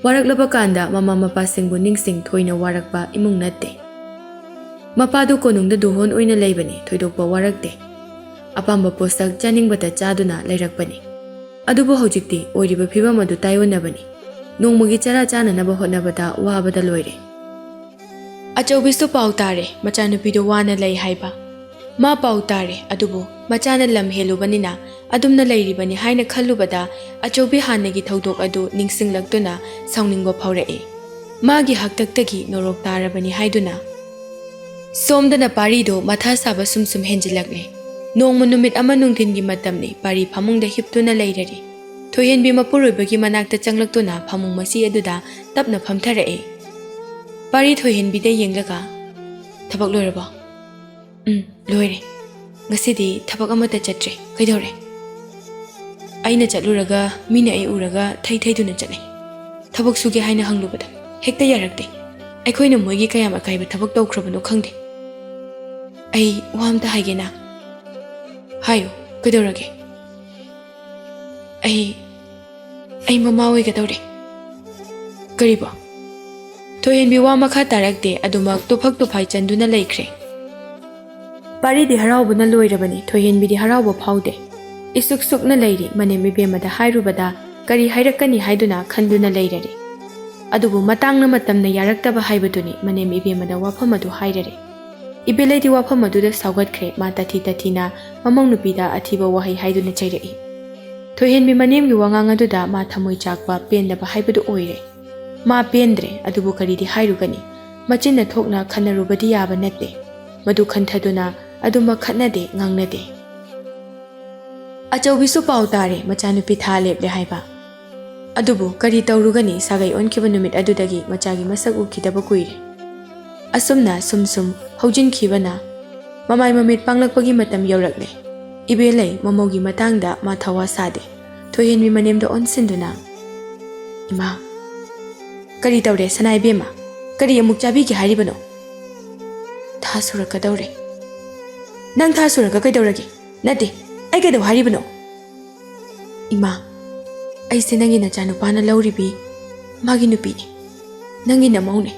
ꯋꯥꯔꯛꯂꯕ ꯀꯥꯟꯗ ꯃꯃꯥ ꯃꯄꯥꯁꯤꯡꯕꯨ ꯅꯤꯡꯁꯤꯡ ꯊꯣꯏꯅ ꯋꯥꯔꯛꯄ ꯏꯃꯨꯡ ꯅꯠꯇꯦ꯫ ꯃꯄꯥꯗꯨ ꯀꯣꯅꯨꯡꯗ ꯗꯨꯍꯣꯟ ꯑꯣꯏꯅ ꯂꯩꯕꯅꯤ, ꯊꯣꯏꯗꯣꯛꯄ ꯋꯥꯔꯛꯇꯦ꯫ ꯑꯄꯥꯝꯕ ꯄꯣꯠꯁꯛ ꯆꯥꯅꯤꯡꯕꯇ ꯆꯥꯗꯨꯅ ꯂꯩꯔꯛꯄꯅꯤ꯫ ꯑꯗꯨꯕꯨ ꯍꯧꯖꯤꯛꯇꯤ ꯑꯣꯏꯔꯤꯕ ꯐꯤꯕꯝ ꯑꯗꯨ ꯇꯥꯏꯑꯣꯟꯅꯕꯅꯤ꯫ ꯅꯣꯡꯃꯒꯤ ꯆꯔꯥ ꯆꯥꯅꯅꯕ ꯍꯣꯠꯅꯕꯗ ꯋꯥꯕꯗ ꯂꯣꯏꯔꯦ꯫ ꯑꯆꯧꯕꯤꯁꯨ ꯄꯥꯎ ꯇꯥꯔꯦ, ꯃꯆꯥꯅꯨꯄꯤꯗꯨ ꯋꯥꯅ ꯂꯩ ꯍꯥꯏꯕ꯫ ꯃꯥ ꯄꯥꯎ ꯇꯥꯔꯦ, ꯑꯗꯨꯕꯨ ꯃꯆꯥꯅ ꯂꯝ ꯍꯦꯜꯂꯨꯕꯅꯤꯅ ꯑꯗꯨꯝꯅ ꯂꯩꯔꯤꯕꯅꯤ ꯍꯥꯏꯅ ꯈꯜꯂꯨꯕꯗ ꯑꯆꯧꯕꯤ ꯍꯥꯟꯅꯒꯤ ꯊꯧꯗꯣꯛ ꯑꯗꯨ ꯅꯤꯡꯁꯤꯡꯂꯛꯇꯨꯅ ꯁꯥꯎꯅꯤꯡꯕ ꯐꯥꯎꯔꯛꯏ꯫ ꯃꯥꯒꯤ ꯍꯥꯛꯇꯛꯇꯒꯤ ꯅꯣꯔꯣꯛ ꯇꯥꯔꯕꯅꯤ ꯍꯥꯏꯗꯨꯅ꯫ ꯁꯣꯝꯗꯅ ꯄꯥꯔꯤꯗꯣ ꯃꯊꯥ ꯁꯥꯕ ꯁꯨꯝ ꯁꯨꯝ ꯍꯦꯟꯖꯤꯜꯂꯛꯂꯦ꯫ ꯅꯣꯡꯃ ꯅꯨꯃꯤꯠ ꯑꯃ ꯅꯨꯡꯊꯤꯟꯒꯤ ꯃꯇꯝꯅꯤ, ꯄꯥꯔꯤ ꯐꯃꯨꯡꯗ ꯍꯤꯞꯇꯨꯅ ꯂꯩꯔꯔꯤ꯫ ꯊꯣꯏꯍꯦꯟꯕꯤ ꯃꯄꯨꯔꯣꯏꯕꯒꯤ ꯃꯅꯥꯛꯇ ꯆꯪꯂꯛꯇꯨꯅ ꯐꯃꯨꯡ ꯃꯆꯤ ꯑꯗꯨꯗ ꯇꯞꯅ ꯐꯝꯊꯔꯛꯏ꯫ ꯄꯥꯔꯤ ꯊꯣꯏꯍꯦꯟꯕꯤꯗ ꯌꯦꯡꯂꯒ, "ꯊꯕꯛ ꯂꯣꯏꯔꯕꯣ?" "ꯎꯝ, ꯂꯣꯏꯔꯦ꯫ ꯉꯁꯤꯗꯤ ꯊꯕꯛ ꯑꯃꯠꯇ ꯆꯠꯇ꯭ꯔꯦ꯫ ꯀꯩꯗꯧꯔꯦ?" "ꯑꯩꯅ ꯆꯠꯂꯨꯔꯒ ꯃꯤꯅ ꯑꯩ ꯎꯔꯒ ꯊꯩ ꯊꯩꯗꯨꯅ ꯆꯠꯂꯦ꯫ ꯊꯕꯛ ꯁꯨꯒꯦ ꯍꯥꯏꯅ ꯍꯪꯂꯨꯕꯗ ꯍꯦꯛꯇ ꯌꯥꯔꯛꯇꯦ꯫ ꯑꯩꯈꯣꯏꯅ ꯃꯣꯏꯒꯤ ꯀꯌꯥꯝ ꯑꯀꯥꯏꯕ ꯊꯕꯛ ꯇꯧꯈ꯭ꯔꯕꯅꯣ ꯈꯪꯗꯦ꯫ ꯑꯩ ꯋꯥ ꯑꯝꯇ ꯍꯥꯏꯒꯦꯅ?" "ꯍꯥꯏꯌꯨ, ꯀꯩꯗꯧꯔꯒꯦ?" "ꯑꯩ, ꯑꯩ ꯃꯃꯥ ꯑꯣꯏꯒꯗꯧꯔꯦ꯫" "ꯀꯔꯤꯕꯣ?" ꯊꯣꯏꯍꯦꯟꯕꯤ ꯋꯥ ꯃꯈꯥ ꯇꯥꯔꯛꯇꯦ, ꯑꯗꯨꯃꯛ ꯇꯨꯐꯛ ꯇꯨꯐꯥꯏ ꯆꯟꯗꯨꯅ ꯂꯩꯈ꯭ꯔꯦ꯫ ꯄꯥꯔꯤꯗꯤ ꯍꯔꯥꯎꯕꯅ ꯂꯣꯏꯔꯕꯅꯤ, ꯊꯣꯏꯍꯦꯟꯕꯤꯗꯤ ꯍꯔꯥꯎꯕ ꯐꯥꯎꯗꯦ꯫ ꯏꯁꯨꯛ ꯁꯨꯛꯅ ꯂꯩꯔꯤ, ꯃꯅꯦꯝ ꯏꯕꯦꯝꯃꯗ ꯍꯥꯏꯔꯨꯕꯗ ꯀꯔꯤ ꯍꯥꯏꯔꯛꯀꯅꯤ ꯍꯥꯏꯗꯨꯅ ꯈꯟꯗꯨꯅ ꯂꯩꯔꯔꯤ꯫ ꯑꯗꯨꯕꯨ ꯃꯇꯥꯡꯅ ꯃꯇꯝꯅ ꯌꯥꯔꯛꯇꯕ ꯍꯥꯏꯕꯗꯨꯅꯤ ꯃꯅꯦꯝ ꯏꯕꯦꯝꯃꯗ ꯋꯥꯐꯝ ꯑꯗꯨ ꯍꯥꯏꯔꯔꯦ꯫ ꯏꯕꯦꯂꯩꯗꯤ ꯋꯥꯐꯝ ꯑꯗꯨꯗ ꯁꯥꯎꯒꯠꯈ꯭ꯔꯦ꯫ ꯃꯥ ꯇꯥꯊꯤ ꯇꯥꯊꯤꯅ ꯃꯃꯧ ꯅꯨꯄꯤꯗ ꯑꯊꯤꯕ ꯋꯥꯍꯩ ꯍꯥꯏꯗꯨꯅ ꯆꯩꯔꯛꯏ꯫ ꯊꯣꯏꯍꯦꯟꯕꯤ ꯃꯅꯦꯝꯒꯤ ꯋꯥꯉꯥꯡ ꯑꯗꯨꯗ ꯃꯥ ꯊꯃꯣꯏ ꯆꯥꯛꯄ, ꯄꯦꯟꯗꯕ ꯍꯥꯏꯕꯗꯨ ꯑꯣꯏꯔꯦ꯫ ꯃꯥ ꯄꯦꯟꯗ꯭ꯔꯦ, ꯑꯗꯨꯕꯨ ꯀꯔꯤꯗꯤ ꯍꯥꯏꯔꯨꯒꯅꯤ? ꯃꯆꯤꯟꯅ ꯊꯣꯛꯅ ꯈꯟꯅꯔꯨꯕꯗꯤ ꯌꯥꯕ ꯅꯠꯇꯦ꯫ ꯃꯗꯨ ꯈꯟꯊꯗꯨꯅ ꯑꯗꯨꯃꯛ ꯈꯠꯅꯗꯦ, ꯉꯥꯡꯅꯗꯦ꯫ ꯑꯆꯧꯕꯤꯁꯨ ꯄꯥꯎ ꯇꯥꯔꯦ, ꯃꯆꯥꯅꯨꯄꯤ ꯊꯥ ꯂꯦꯞꯂꯦ ꯍꯥꯏꯕ꯫ ꯑꯗꯨꯕꯨ ꯀꯔꯤ ꯇꯧꯔꯨꯒꯅꯤ, ꯁꯥꯒꯩ ꯑꯣꯟꯈꯤꯕ ꯅꯨꯃꯤꯠ ꯑꯗꯨꯗꯒꯤ ꯃꯆꯥꯒꯤ ꯃꯁꯛ ꯎꯈꯤꯗꯕ ꯀꯨꯏꯔꯦ꯫ ꯑꯁꯨꯝꯅ ꯁꯨꯝ ꯁꯨꯝ ꯍꯧꯖꯤꯟꯈꯤꯕꯅ ꯃꯃꯥꯏ ꯃꯃꯤꯠ ꯄꯥꯡꯂꯛꯄꯒꯤ ꯃꯇꯝ ꯌꯧꯔꯛꯂꯦ꯫ ꯏꯕꯦꯂꯩ ꯃꯃꯧꯒꯤ ꯃꯇꯥꯡꯗ ꯃꯥ ꯊꯋꯥ ꯁꯥꯗꯦ꯫ ꯊꯣꯏꯍꯦꯟꯕꯤ ꯃꯅꯦꯝꯗ ꯑꯣꯟꯁꯤꯟꯗꯨꯅ, "ꯏꯃꯥ, ꯀꯔꯤ ꯇꯧꯔꯦ ꯁꯅꯥ ꯏꯕꯦꯝꯃ? ꯀꯔꯤ ꯑꯃꯨꯛ ꯆꯥꯕꯤꯒꯦ ꯍꯥꯏꯔꯤꯕꯅꯣ?" "ꯊꯥ ꯁꯨꯔꯛꯀꯗꯧꯔꯦ꯫" "ꯅꯪ ꯊꯥ ꯁꯨꯔꯒ ꯀꯩꯗꯧꯔꯒꯦ? ꯅꯠꯇꯦ, ꯑꯩ ꯀꯩꯗꯧ ꯍꯥꯏꯔꯤꯕꯅꯣ?" "ꯏꯃꯥ, ꯑꯩꯁꯦ ꯅꯪꯒꯤ ꯅꯆꯥꯅꯨꯄꯥꯅ ꯂꯧꯔꯤꯕꯤ ꯃꯥꯒꯤ ꯅꯨꯄꯤꯅꯦ꯫ ꯅꯪꯒꯤ ꯅꯃꯧꯅꯦ꯫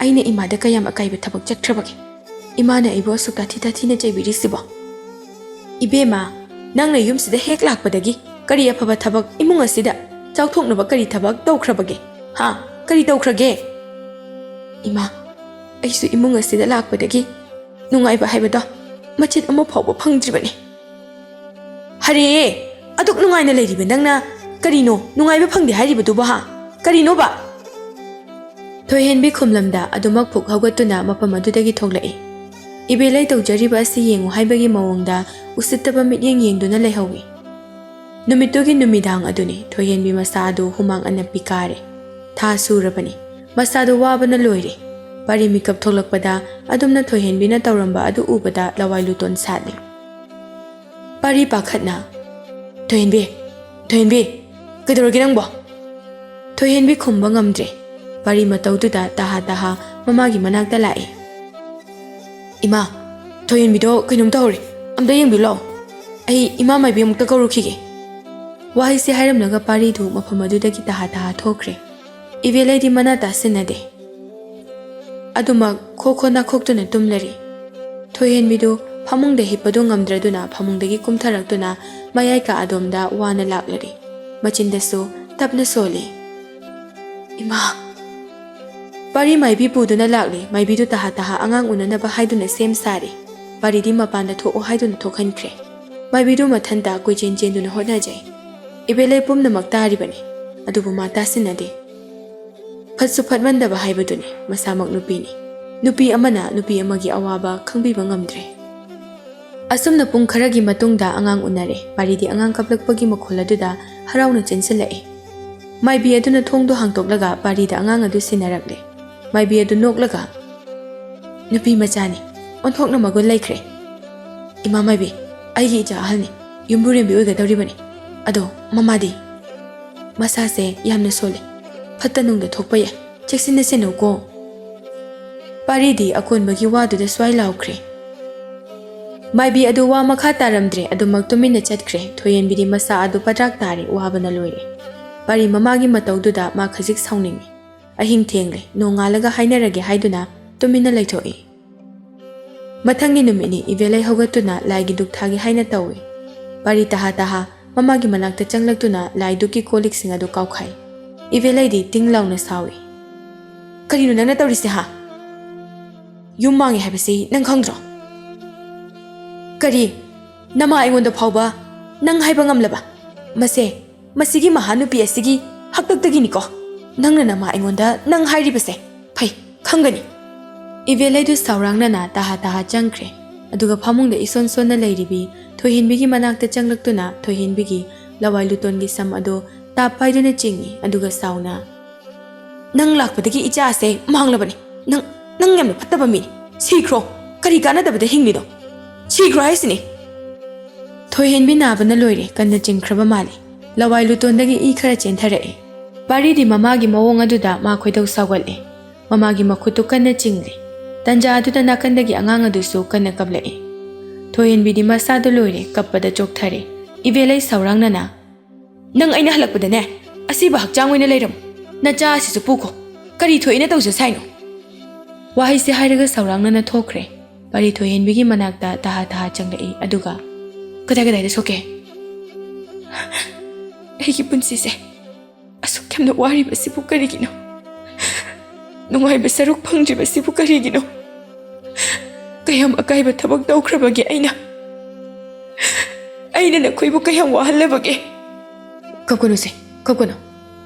ꯑꯩꯅ ꯏꯃꯥꯗ ꯀꯌꯥꯝ ꯑꯀꯥꯏꯕ ꯊꯕꯛ ꯆꯠꯈ꯭ꯔꯕꯒꯦ? ꯏꯃꯥꯅ ꯑꯩꯕꯨ ꯑꯁꯨꯛ ꯇꯥꯊꯤ ꯇꯥꯊꯤꯅ ꯆꯩꯕꯤꯔꯤꯁꯤꯕꯣ?" "ꯏꯕꯦꯝꯃ, ꯅꯪꯅ ꯌꯨꯝꯁꯤꯗ ꯍꯦꯛ ꯂꯥꯛꯄꯗꯒꯤ ꯀꯔꯤ ꯑꯐꯕ ꯊꯕꯛ ꯏꯃꯨꯡ ꯑꯁꯤꯗ ꯆꯥꯎꯊꯣꯛꯅꯕ ꯀꯔꯤ ꯊꯕꯛ ꯇꯧꯈ꯭ꯔꯕꯒꯦ? ꯍꯥ? ꯀꯔꯤ ꯇꯧꯈ꯭ꯔꯒꯦ?" "ꯏꯃꯥ, ꯑꯩꯁꯨ ꯏꯃꯨꯡ ꯑꯁꯤꯗ ꯂꯥꯛꯄꯗꯒꯤ ꯅꯨꯡꯉꯥꯏꯕ ꯍꯥꯏꯕꯗꯣ ꯃꯆꯦꯠ ꯑꯃ ꯐꯥꯎꯕ ꯐꯪꯗ꯭ꯔꯤꯕꯅꯤ꯫" "ꯍꯔꯦ, ꯑꯗꯨꯛ ꯅꯨꯡꯉꯥꯏꯅ ꯂꯩꯔꯤꯕ ꯅꯪꯅ ꯀꯔꯤꯅꯣ ꯅꯨꯡꯉꯥꯏꯕ ꯐꯪꯗꯦ ꯍꯥꯏꯔꯤꯕꯗꯨꯕꯣ, ꯍꯥ? ꯀꯔꯤꯅꯣꯕ?" ꯊꯣꯏꯍꯦꯟꯕꯤ ꯈꯨꯝꯂꯝꯗ ꯑꯗꯨꯃꯛ ꯐꯨꯛ ꯍꯧꯒꯠꯇꯨꯅ ꯃꯐꯝ ꯑꯗꯨꯗꯒꯤ ꯊꯣꯛꯂꯛꯏ꯫ ꯏꯕꯦꯂꯩ ꯇꯧꯖꯔꯤꯕ ꯑꯁꯤ ꯌꯦꯡꯉꯨ ꯍꯥꯏꯕꯒꯤ ꯃꯑꯣꯡꯗ ꯎꯁꯤꯠꯇꯕ ꯃꯤꯠꯌꯦꯡ ꯌꯦꯡꯗꯨꯅ ꯂꯩꯍꯧꯏ꯫ ꯅꯨꯃꯤꯠꯇꯨꯒꯤ ꯅꯨꯃꯤꯗꯥꯡ ꯑꯗꯨꯅꯤ꯫ ꯊꯣꯏꯍꯦꯟꯕꯤ ꯃꯁꯥ ꯑꯗꯨ ꯍꯨꯃꯥꯡ ꯑꯅꯞꯄꯤ ꯀꯥꯔꯦ꯫ ꯊꯥ ꯁꯨꯔꯕꯅꯤ꯫ ꯃꯁꯥꯗꯨ ꯋꯥꯕꯅ ꯂꯣꯏꯔꯦ꯫ ꯄꯥꯔꯤ ꯃꯤꯀꯞ ꯊꯣꯛꯂꯛꯄꯗ ꯑꯗꯨꯝꯅ ꯊꯣꯏꯍꯦꯟꯕꯤꯅ ꯇꯧꯔꯝꯕ ꯑꯗꯨ ꯎꯕꯗ ꯂꯋꯥꯏ ꯂꯨꯇꯣꯟ ꯁꯥꯠꯂꯦ꯫ ꯄꯥꯔꯤ ꯄꯥꯈꯠꯅ, "ꯊꯣꯏꯍꯦꯟꯕꯤ, ꯊꯣꯏꯍꯦꯟꯕꯤ, ꯀꯩꯗꯧꯔꯒꯦ ꯅꯪꯕꯣ?" ꯊꯣꯏꯍꯦꯟꯕꯤ ꯈꯨꯝꯕ ꯉꯝꯗ꯭ꯔꯦ꯫ ꯄꯥꯔꯤ ꯃꯇꯧꯗꯨꯗ ꯇꯍꯥ ꯇꯍꯥ ꯃꯃꯥꯒꯤ ꯃꯅꯥꯛꯇ ꯂꯥꯛꯑꯦ꯫ "ꯏꯃꯥ, ꯊꯣꯏꯍꯦꯟꯕꯤꯗꯣ ꯀꯩꯅꯣꯝ ꯇꯧꯔꯦ꯫ ꯑꯝꯇ ꯌꯦꯡꯕꯤꯌꯨ ꯂꯥꯎ꯫ ꯑꯩ ꯏꯃꯥ ꯃꯥꯏꯕꯤ ꯑꯃꯨꯛꯇ ꯀꯧꯔꯨꯈꯤꯒꯦ꯫" ꯋꯥꯍꯩꯁꯦ ꯍꯥꯏꯔꯝꯂꯒ ꯄꯥꯔꯤꯗꯨ ꯃꯐꯝ ꯑꯗꯨꯗꯒꯤ ꯇꯍꯥ ꯇꯍꯥ ꯊꯣꯛꯈ꯭ꯔꯦ꯫ ꯏꯕꯦꯂꯩꯗꯤ ꯃꯅꯥ ꯇꯥꯁꯤꯟꯅꯗꯦ꯫ ꯑꯗꯨꯃꯛ ꯈꯣ ꯈꯣ ꯅꯥꯈꯣꯛꯇꯨꯅ ꯇꯨꯝꯂꯔꯤ꯫ ꯊꯣꯏꯍꯦꯟꯕꯤꯗꯨ ꯐꯃꯨꯡꯗ ꯍꯤꯞꯄꯗꯨ ꯉꯝꯗ꯭ꯔꯗꯨꯅ ꯐꯃꯨꯡꯗꯒꯤ ꯀꯨꯝꯊꯔꯛꯇꯨꯅ ꯃꯌꯥꯏ ꯀꯥ ꯑꯗꯣꯝꯗ ꯋꯥꯅ ꯂꯥꯛꯂꯔꯤ꯫ ꯃꯆꯤꯟꯗꯁꯨ ꯇꯞꯅ ꯁꯣꯜꯂꯤ꯫ "ꯏꯃꯥ!" ꯄꯥꯔꯤ ꯃꯥꯏꯕꯤ ꯄꯨꯗꯨꯅ ꯂꯥꯛꯂꯦ꯫ ꯃꯥꯏꯕꯤꯗꯨ ꯇꯍꯥ ꯇꯍꯥ ꯑꯉꯥꯡ ꯎꯅꯅꯕ ꯍꯥꯏꯗꯨꯅ ꯁꯦꯝ ꯁꯥꯔꯦ꯫ ꯄꯥꯔꯤꯗꯤ ꯃꯄꯥꯟꯗ ꯊꯣꯛꯑꯣ ꯍꯥꯏꯗꯨꯅ ꯊꯣꯛꯍꯟꯈ꯭ꯔꯦ꯫ ꯃꯥꯏꯕꯤꯗꯨ ꯃꯊꯟꯇ ꯀꯣꯏꯆꯦꯟ ꯆꯦꯟꯗꯨꯅ ꯍꯣꯠꯅꯖꯩ꯫ ꯏꯕꯦꯂꯩ ꯄꯨꯝꯅꯃꯛ ꯇꯥꯔꯤꯕꯅꯤ, ꯑꯗꯨꯕꯨ ꯃꯥ ꯇꯥꯁꯤꯟꯅꯗꯦ꯫ ꯐꯠꯁꯨ ꯐꯠꯃꯟꯗꯕ ꯍꯥꯏꯕꯗꯨꯅꯤ, ꯃꯁꯥꯃꯛ ꯅꯨꯄꯤꯅꯤ꯫ ꯅꯨꯄꯤ ꯑꯃꯅ ꯅꯨꯄꯤ ꯑꯃꯒꯤ ꯑꯋꯥꯕ ꯈꯪꯕꯤꯕ ꯉꯝꯗ꯭ꯔꯦ꯫ ꯑꯁꯨꯝꯅ ꯄꯨꯡ ꯈꯔꯒꯤ ꯃꯇꯨꯡꯗ ꯑꯉꯥꯡ ꯎꯅꯔꯦ꯫ ꯄꯥꯔꯤꯗꯤ ꯑꯉꯥꯡ ꯀꯞꯂꯛꯄꯒꯤ ꯃꯈꯣꯜ ꯑꯗꯨꯗ ꯍꯔꯥꯎꯅ ꯆꯦꯟꯁꯤꯜꯂꯛꯑꯦ꯫ ꯃꯥꯏꯕꯤ ꯑꯗꯨꯅ ꯊꯣꯡꯗꯣ ꯍꯥꯡꯇꯣꯛꯂꯒ ꯄꯥꯔꯤꯗ ꯑꯉꯥꯡ ꯑꯗꯨ ꯁꯤꯟꯅꯔꯛꯂꯦ꯫ ꯃꯥꯏꯕꯤ ꯑꯗꯨ ꯅꯣꯛꯂꯒ, "ꯅꯨꯄꯤ ꯃꯆꯥꯅꯤ, ꯑꯣꯟꯊꯣꯛꯅ ꯃꯒꯨꯟ ꯂꯩꯈ꯭ꯔꯦ꯫ ꯏꯃꯥ ꯃꯥꯏꯕꯤ, ꯑꯩꯒꯤ ꯏꯆꯥ ꯑꯍꯜꯅꯤ, ꯌꯨꯝꯕꯨꯔꯦꯝꯕꯤ ꯑꯣꯏꯒꯗꯧꯔꯤꯕꯅꯤ꯫ ꯑꯗꯣ ꯃꯃꯥꯗꯤ?" "ꯃꯁꯥꯁꯦ ꯌꯥꯝꯅ ꯁꯣꯜꯂꯦ, ꯐꯠꯇ ꯅꯨꯡꯗ ꯊꯣꯛꯄ ꯌꯥꯏ, ꯆꯦꯛꯁꯤꯟꯅ ꯁꯦꯟꯅꯧꯀꯣ꯫" ꯄꯥꯔꯤꯗꯤ ꯑꯀꯣꯟꯕꯒꯤ ꯋꯥꯗꯨꯗ ꯁ꯭ꯋꯥꯏ ꯂꯥꯎꯈ꯭ꯔꯦ꯫ ꯃꯥꯏꯕꯤ ꯑꯗꯨ ꯋꯥ ꯃꯈꯥ ꯇꯥꯔꯝꯗ꯭ꯔꯦ, ꯑꯗꯨꯃꯛ ꯇꯨꯃꯤꯟꯅ ꯆꯠꯈ꯭ꯔꯦ꯫ ꯊꯣꯏꯍꯦꯟꯕꯤꯗꯤ ꯃꯁꯥ ꯑꯗꯨ ꯄꯗ꯭ꯔꯥꯛ ꯇꯥꯔꯦ, ꯋꯥꯕꯅ ꯂꯣꯏꯔꯦ꯫ ꯄꯥꯔꯤ ꯃꯃꯥꯒꯤ ꯃꯇꯧꯗꯨꯗ ꯃꯥ ꯈꯖꯤꯛ ꯁꯥꯎꯅꯤꯡꯉꯤ꯫ ꯑꯍꯤꯡ ꯊꯦꯡꯂꯦ, ꯅꯣꯡꯉꯥꯜꯂꯒ ꯍꯥꯏꯅꯔꯒꯦ ꯍꯥꯏꯗꯨꯅ ꯇꯨꯃꯤꯟꯅ ꯂꯩꯊꯣꯛꯏ꯫ ꯃꯊꯪꯒꯤ ꯅꯨꯃꯤꯠꯅꯤ, ꯏꯕꯦꯂꯩ ꯍꯧꯒꯠꯇꯨꯅ ꯂꯥꯏꯒꯤ ꯙꯨꯛ ꯊꯥꯒꯦ ꯍꯥꯏꯅ ꯇꯧꯏ꯫ ꯄꯥꯔꯤ ꯇꯍꯥ ꯇꯍꯥ ꯃꯃꯥꯒꯤ ꯃꯅꯥꯛꯇ ꯆꯪꯂꯛꯇꯨꯅ ꯂꯥꯏ ꯙꯨꯛꯀꯤ ꯀꯣꯜ ꯂꯤꯛꯁꯤꯡ ꯑꯗꯨ ꯀꯥꯎꯈꯥꯏ꯫ ꯏꯕꯦꯂꯩꯗꯤ ꯇꯤꯡ ꯂꯥꯎꯅ ꯁꯥꯎꯏ꯫ "ꯀꯔꯤꯅꯣ ꯅꯪꯅ ꯇꯧꯔꯤꯁꯦ, ꯍꯥ? ꯌꯨꯝ ꯃꯥꯡꯉꯦ ꯍꯥꯏꯕꯁꯤ ꯅꯪ ꯈꯪꯗ꯭ꯔꯣ? ꯀꯔꯤ? ꯅꯃꯥ ꯑꯩꯉꯣꯟꯗ ꯐꯥꯎꯕ ꯅꯪ ꯍꯥꯏꯕ ꯉꯝꯂꯕ? ꯃꯁꯦ, ꯃꯁꯤꯒꯤ ꯃꯍꯥꯅꯨꯄꯤ ꯑꯁꯤꯒꯤ ꯍꯥꯛꯇꯛꯇꯒꯤꯅꯤꯀꯣ꯫ ꯅꯪꯅ ꯅꯃꯥ ꯑꯩꯉꯣꯟꯗ ꯅꯪ ꯍꯥꯏꯔꯤꯕꯁꯦ꯫ ꯐꯩ, ꯈꯪꯒꯅꯤ꯫" ꯏꯕꯦꯂꯩꯗꯨ ꯁꯥꯎꯔꯥꯡꯅꯅ ꯇꯍꯥ ꯇꯍꯥ ꯆꯪꯈ꯭ꯔꯦ꯫ ꯑꯗꯨꯒ ꯐꯃꯨꯡꯗ ꯏꯁꯣꯟ ꯁꯣꯟꯅ ꯂꯩꯔꯤꯕꯤ ꯊꯣꯏꯍꯦꯟꯕꯤꯒꯤ ꯃꯅꯥꯛꯇ ꯆꯪꯂꯛꯇꯨꯅ ꯊꯣꯏꯍꯦꯟꯕꯤꯒꯤ ꯂꯋꯥꯏ ꯂꯨꯇꯣꯟꯒꯤ ꯁꯝ ꯑꯗꯨ ꯇꯥꯞ ꯄꯥꯏꯗꯨꯅ ꯆꯤꯡꯏ, ꯑꯗꯨꯒ ꯁꯥꯎꯅ, "ꯅꯪ ꯂꯥꯛꯄꯗꯒꯤ ꯏꯆꯥ ꯑꯁꯦ ꯃꯥꯡꯂꯕꯅꯤ꯫ ꯅꯪ, ꯅꯪ ꯌꯥꯝꯅ ꯐꯠꯇꯕ ꯃꯤꯅꯤ꯫ ꯁꯤꯈ꯭ꯔꯣ꯫ ꯀꯔꯤ ꯀꯥꯟꯅꯗꯕꯗ ꯍꯤꯡꯂꯤꯅꯣ? ꯁꯤꯈ꯭ꯔꯣ ꯍꯥꯏꯁꯤꯅꯤ꯫" ꯊꯣꯏꯍꯦꯟꯕꯤ ꯅꯥꯕꯅ ꯂꯣꯏꯔꯦ, ꯀꯟꯅ ꯆꯤꯡꯈ꯭ꯔꯕ ꯃꯥꯜꯂꯤ꯫ ꯂꯋꯥꯏ ꯂꯨꯇꯣꯟꯗꯒꯤ ꯏ ꯈꯔ ꯆꯦꯟꯊꯔꯛꯑꯦ꯫ ꯄꯥꯔꯤꯗꯤ ꯃꯃꯥꯒꯤ ꯃꯑꯣꯡ ꯑꯗꯨꯗ ꯃꯥ ꯈꯣꯏꯗꯧ ꯁꯥꯎꯒꯠꯂꯦ꯫ ꯃꯃꯥꯒꯤ ꯃꯈꯨꯠꯇꯨ ꯀꯟꯅ ꯆꯤꯡꯂꯦ꯫ ꯇꯟꯖꯥ ꯑꯗꯨꯗ ꯅꯥꯀꯟꯗꯒꯤ ꯑꯉꯥꯡ ꯑꯗꯨꯁꯨ ꯀꯟꯅ ꯀꯞꯂꯛꯑꯦ꯫ ꯊꯣꯏꯍꯦꯟꯕꯤꯗꯤ ꯃꯁꯥꯗꯨ ꯂꯣꯏꯔꯦ, ꯀꯞꯄꯗ ꯆꯣꯛꯊꯔꯦ꯫ ꯏꯕꯦꯂꯩ ꯁꯥꯎꯔꯥꯡꯅꯅ, "ꯅꯪ ꯑꯩꯅ ꯍꯜꯂꯛꯄꯗꯅꯦ, ꯑꯁꯤꯕ ꯍꯛꯆꯥꯡ ꯑꯣꯏꯅ ꯂꯩꯔꯝꯃꯨ꯫ ꯅꯆꯥ ꯑꯁꯤꯁꯨ ꯄꯨꯈꯣ꯫ ꯀꯔꯤ ꯊꯣꯛꯏꯅ ꯇꯧꯖꯁꯦ ꯍꯥꯏꯅꯣ?" ꯋꯥꯍꯩꯁꯦ ꯍꯥꯏꯔꯒ ꯁꯥꯎꯔꯥꯡꯅꯅ ꯊꯣꯛꯈ꯭ꯔꯦ꯫ ꯄꯥꯔꯤ ꯊꯣꯏꯍꯦꯟꯕꯤꯒꯤ ꯃꯅꯥꯛꯇ ꯇꯍꯥ ꯇꯍꯥ ꯆꯪꯂꯛꯏ, ꯑꯗꯨꯒ, "ꯀꯗꯥꯏ ꯀꯗꯥꯏꯗ ꯁꯣꯛꯀꯦ? ꯑꯩꯒꯤ ꯄꯨꯟꯁꯤꯁꯦ ꯑꯁꯨꯛ ꯌꯥꯝꯅ ꯋꯥꯔꯤꯕꯁꯤꯕꯨ ꯀꯔꯤꯒꯤꯅꯣ? ꯅꯨꯡꯉꯥꯏꯕ ꯁꯔꯨꯛ ꯐꯪꯗ꯭ꯔꯤꯕꯁꯤꯕꯨ ꯀꯔꯤꯒꯤꯅꯣ? ꯀꯌꯥꯝ ꯑꯀꯥꯏꯕ ꯊꯕꯛ ꯇꯧꯈ꯭ꯔꯕꯒꯦ ꯑꯩꯅ? ꯑꯩꯅ ꯅꯈꯣꯏꯕꯨ ꯀꯌꯥꯝ ꯋꯥꯍꯜꯂꯕꯒꯦ? ꯀꯞꯀꯅꯨꯁꯦ, ꯀꯞꯀꯅꯨ꯫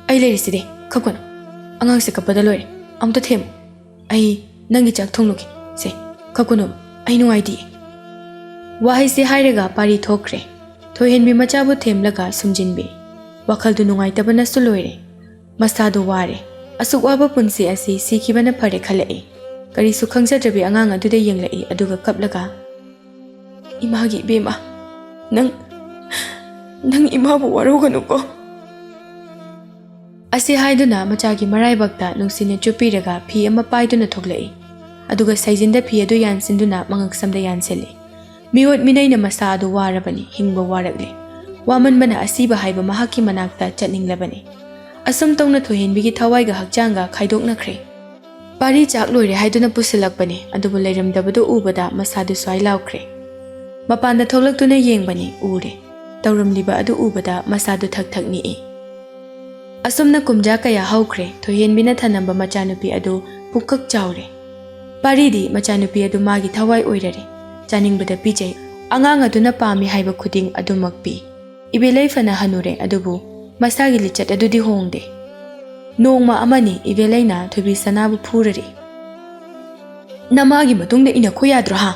ꯑꯩ ꯂꯩꯔꯤꯁꯤꯗꯤ, ꯀꯞꯀꯅꯨ꯫ ꯑꯉꯥꯡꯁꯦ ꯀꯞꯄꯗ ꯂꯣꯏꯔꯦ꯫ ꯑꯝꯇ ꯊꯦꯝꯃꯨ꯫ ꯑꯩ ꯅꯪꯒꯤ ꯆꯥꯛ ꯊꯣꯡꯂꯨꯒꯦ꯫ ꯁꯦ, ꯀꯞꯀꯅꯨ꯫ ꯑꯩ ꯅꯨꯡꯉꯥꯏꯇꯤꯌꯦ꯫ ꯋꯥꯍꯩꯁꯦ ꯍꯥꯏꯔꯒ ꯄꯥꯔꯤ ꯊꯣꯛꯈ꯭ꯔꯦ꯫ ꯊꯣꯏꯍꯦꯟꯕꯤ ꯃꯆꯥꯕꯨ ꯊꯦꯝꯂꯒ ꯁꯨꯝꯖꯤꯟꯕꯤ꯫ ꯋꯥꯈꯜꯗꯨ ꯅꯨꯡꯉꯥꯏꯇꯕꯅꯁꯨ ꯂꯣꯏꯔꯦ꯫ ꯃꯁꯥꯗꯨ ꯋꯥꯔꯦ꯫ ꯑꯁꯨꯛ ꯋꯥꯕ ꯄꯨꯟꯁꯤ ꯑꯁꯤ ꯁꯤꯈꯤꯕꯅ ꯐꯔꯦ ꯈꯜꯂꯛꯏ꯫ ꯀꯔꯤꯁꯨ ꯈꯪꯖꯗ꯭ꯔꯕꯤ ꯑꯉꯥꯡ ꯑꯗꯨꯗ ꯌꯦꯡꯂꯛꯏ, ꯑꯗꯨꯒ ꯀꯞꯂꯒ, "ꯏꯃꯥꯒꯤ ꯏꯕꯦꯝꯃ, ꯅꯪ, ꯅꯪ ꯏꯃꯥꯕꯨ ꯋꯥꯔꯧꯒꯅꯨꯀꯣ"꯫ ꯑꯁꯤ ꯍꯥꯏꯗꯨꯅ ꯃꯆꯥꯒꯤ ꯃꯔꯥꯏꯕꯛꯇ ꯅꯨꯡꯁꯤꯅ ꯆꯨꯞꯄꯤꯔꯒ ꯐꯤ ꯑꯃ ꯄꯥꯏꯗꯨꯅ ꯊꯣꯛꯂꯛꯏ꯫ ꯑꯗꯨꯒ ꯁꯩꯖꯤꯟꯗ ꯐꯤ ꯑꯗꯨ ꯌꯥꯟꯁꯤꯟꯗꯨꯅ ꯃꯉꯛꯁꯝꯗ ꯌꯥꯟꯁꯤꯜꯂꯤ꯫ ꯃꯤꯑꯣꯠ ꯃꯤꯅꯩꯅ ꯃꯁꯥ ꯑꯗꯨ ꯋꯥꯔꯕꯅꯤ, ꯍꯤꯡꯕ ꯋꯥꯔꯛꯂꯤ꯫ ꯋꯥꯃꯟꯕꯅ ꯑꯁꯤꯕ ꯍꯥꯏꯕ ꯃꯍꯥꯛꯀꯤ ꯃꯅꯥꯛꯇ ꯆꯠꯅꯤꯡꯂꯕꯅꯤ꯫ ꯑꯁꯨꯝ ꯇꯧꯅ ꯊꯣꯏꯍꯦꯟꯕꯤꯒꯤ ꯊꯋꯥꯏꯒ ꯍꯛꯆꯥꯡꯒ ꯈꯥꯏꯗꯣꯛꯅꯈ꯭ꯔꯦ꯫ ꯄꯥꯔꯤ ꯆꯥꯛ ꯂꯣꯏꯔꯦ ꯍꯥꯏꯗꯨꯅ ꯄꯨꯁꯤꯜꯂꯛꯄꯅꯤ, ꯑꯗꯨꯕꯨ ꯂꯩꯔꯝꯗꯕꯗꯨ ꯎꯕꯗ ꯃꯁꯥꯗꯨ ꯁ꯭ꯋꯥꯏ ꯂꯥꯎꯈ꯭ꯔꯦ꯫ ꯃꯄꯥꯟꯗ ꯊꯣꯛꯂꯛꯇꯨꯅ ꯌꯦꯡꯕꯅꯤ, ꯎꯔꯦ꯫ ꯇꯧꯔꯝꯂꯤꯕ ꯑꯗꯨ ꯎꯕꯗ ꯃꯁꯥꯗꯨ ꯊꯛ ꯊꯛ ꯅꯤꯛꯏ꯫ ꯑꯁꯨꯝꯅ ꯀꯨꯝꯖꯥ ꯀꯌꯥ ꯍꯧꯈ꯭ꯔꯦ, ꯊꯣꯏꯍꯦꯟꯕꯤꯅ ꯊꯅꯝꯕ ꯃꯆꯥꯅꯨꯄꯤ ꯑꯗꯨ ꯄꯨꯡꯀꯛ ꯆꯥꯎꯔꯦ꯫ ꯄꯥꯔꯤꯗꯤ ꯃꯆꯥꯅꯨꯄꯤ ꯑꯗꯨ ꯃꯥꯒꯤ ꯊꯋꯥꯏ ꯑꯣꯏꯔꯔꯦ꯫ ꯆꯥꯅꯤꯡꯕꯗ ꯄꯤꯖꯩ꯫ ꯑꯉꯥꯡ ꯑꯗꯨꯅ ꯄꯥꯝꯃꯤ ꯍꯥꯏꯕ ꯈꯨꯗꯤꯡ ꯑꯗꯨꯃꯛ ꯄꯤ꯫ ꯏꯕꯦꯂꯩ ꯐꯅ ꯍꯅꯨꯔꯦ, ꯑꯗꯨꯕꯨ ꯃꯁꯥꯒꯤ ꯂꯤꯆꯠ ꯑꯗꯨꯗꯤ ꯍꯣꯡꯗꯦ꯫ ꯅꯣꯡꯃ ꯑꯃꯅꯤ ꯏꯕꯦꯂꯩꯅ ꯊꯣꯏꯕꯤ ꯁꯅꯥꯕꯨ ꯐꯨꯔꯔꯤ꯫ "ꯅꯃꯥꯒꯤ ꯃꯇꯨꯡꯗ ꯏꯟꯅꯈꯣ ꯌꯥꯗ꯭ꯔꯣ, ꯍꯥ?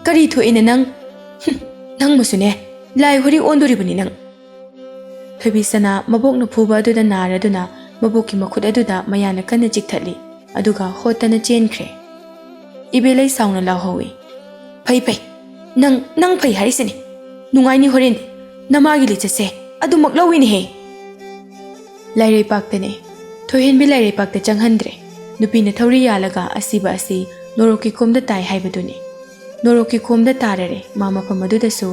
ꯀꯔꯤ ꯊꯣꯛꯑꯦꯅ ꯅꯪ? ꯍꯨꯝ, ꯅꯪꯕꯨꯁꯨꯅꯦ, ꯂꯥꯏ ꯍꯨꯔꯤ ꯑꯣꯟꯗꯣꯔꯤꯕꯅꯤ ꯅꯪ"꯫ ꯊꯣꯏꯕꯤ ꯁꯅꯥ ꯃꯕꯣꯛꯅ ꯐꯨꯕ ꯑꯗꯨꯗ ꯅꯥꯔꯗꯨꯅ ꯃꯕꯣꯛꯀꯤ ꯃꯈꯨꯠ ꯑꯗꯨꯗ ꯃꯌꯥꯅ ꯀꯟꯅ ꯆꯤꯛꯊꯠꯂꯤ, ꯑꯗꯨꯒ ꯍꯣꯠꯇꯅ ꯆꯦꯟꯈ꯭ꯔꯦ꯫ ꯏꯕꯦꯂꯩ ꯁꯥꯎꯅ ꯂꯥꯎꯍꯧꯏ, "ꯐꯩ, ꯐꯩ꯫ ꯅꯪ, ꯅꯪ ꯐꯩ ꯍꯥꯏꯔꯤꯁꯤꯅꯤ꯫ ꯅꯨꯡꯉꯥꯏꯅꯤ ꯍꯣꯔꯦꯟꯗꯤ꯫ ꯅꯃꯥꯒꯤ ꯂꯤꯆꯠꯁꯦ ꯑꯗꯨꯃꯛ ꯂꯧꯏꯅꯦꯍꯦ"꯫ ꯂꯥꯏꯔꯩꯄꯥꯛꯇꯅꯦ꯫ ꯊꯣꯏꯍꯦꯟꯕꯤ ꯂꯥꯏꯔꯩꯄꯥꯛꯇ ꯆꯪꯍꯟꯗ꯭ꯔꯦ꯫ ꯅꯨꯄꯤꯅ ꯊꯧꯔꯤ ꯌꯥꯜꯂꯒ ꯑꯁꯤꯕ ꯑꯁꯤ ꯅꯣꯔꯣꯛꯀꯤ ꯈꯣꯝꯗ ꯇꯥꯏ ꯍꯥꯏꯕꯗꯨꯅꯤ꯫ ꯅꯣꯔꯣꯛꯀꯤ ꯈꯣꯝꯗ ꯇꯥꯔꯔꯦ꯫ ꯃꯥ ꯃꯐꯝ ꯑꯗꯨꯗꯁꯨ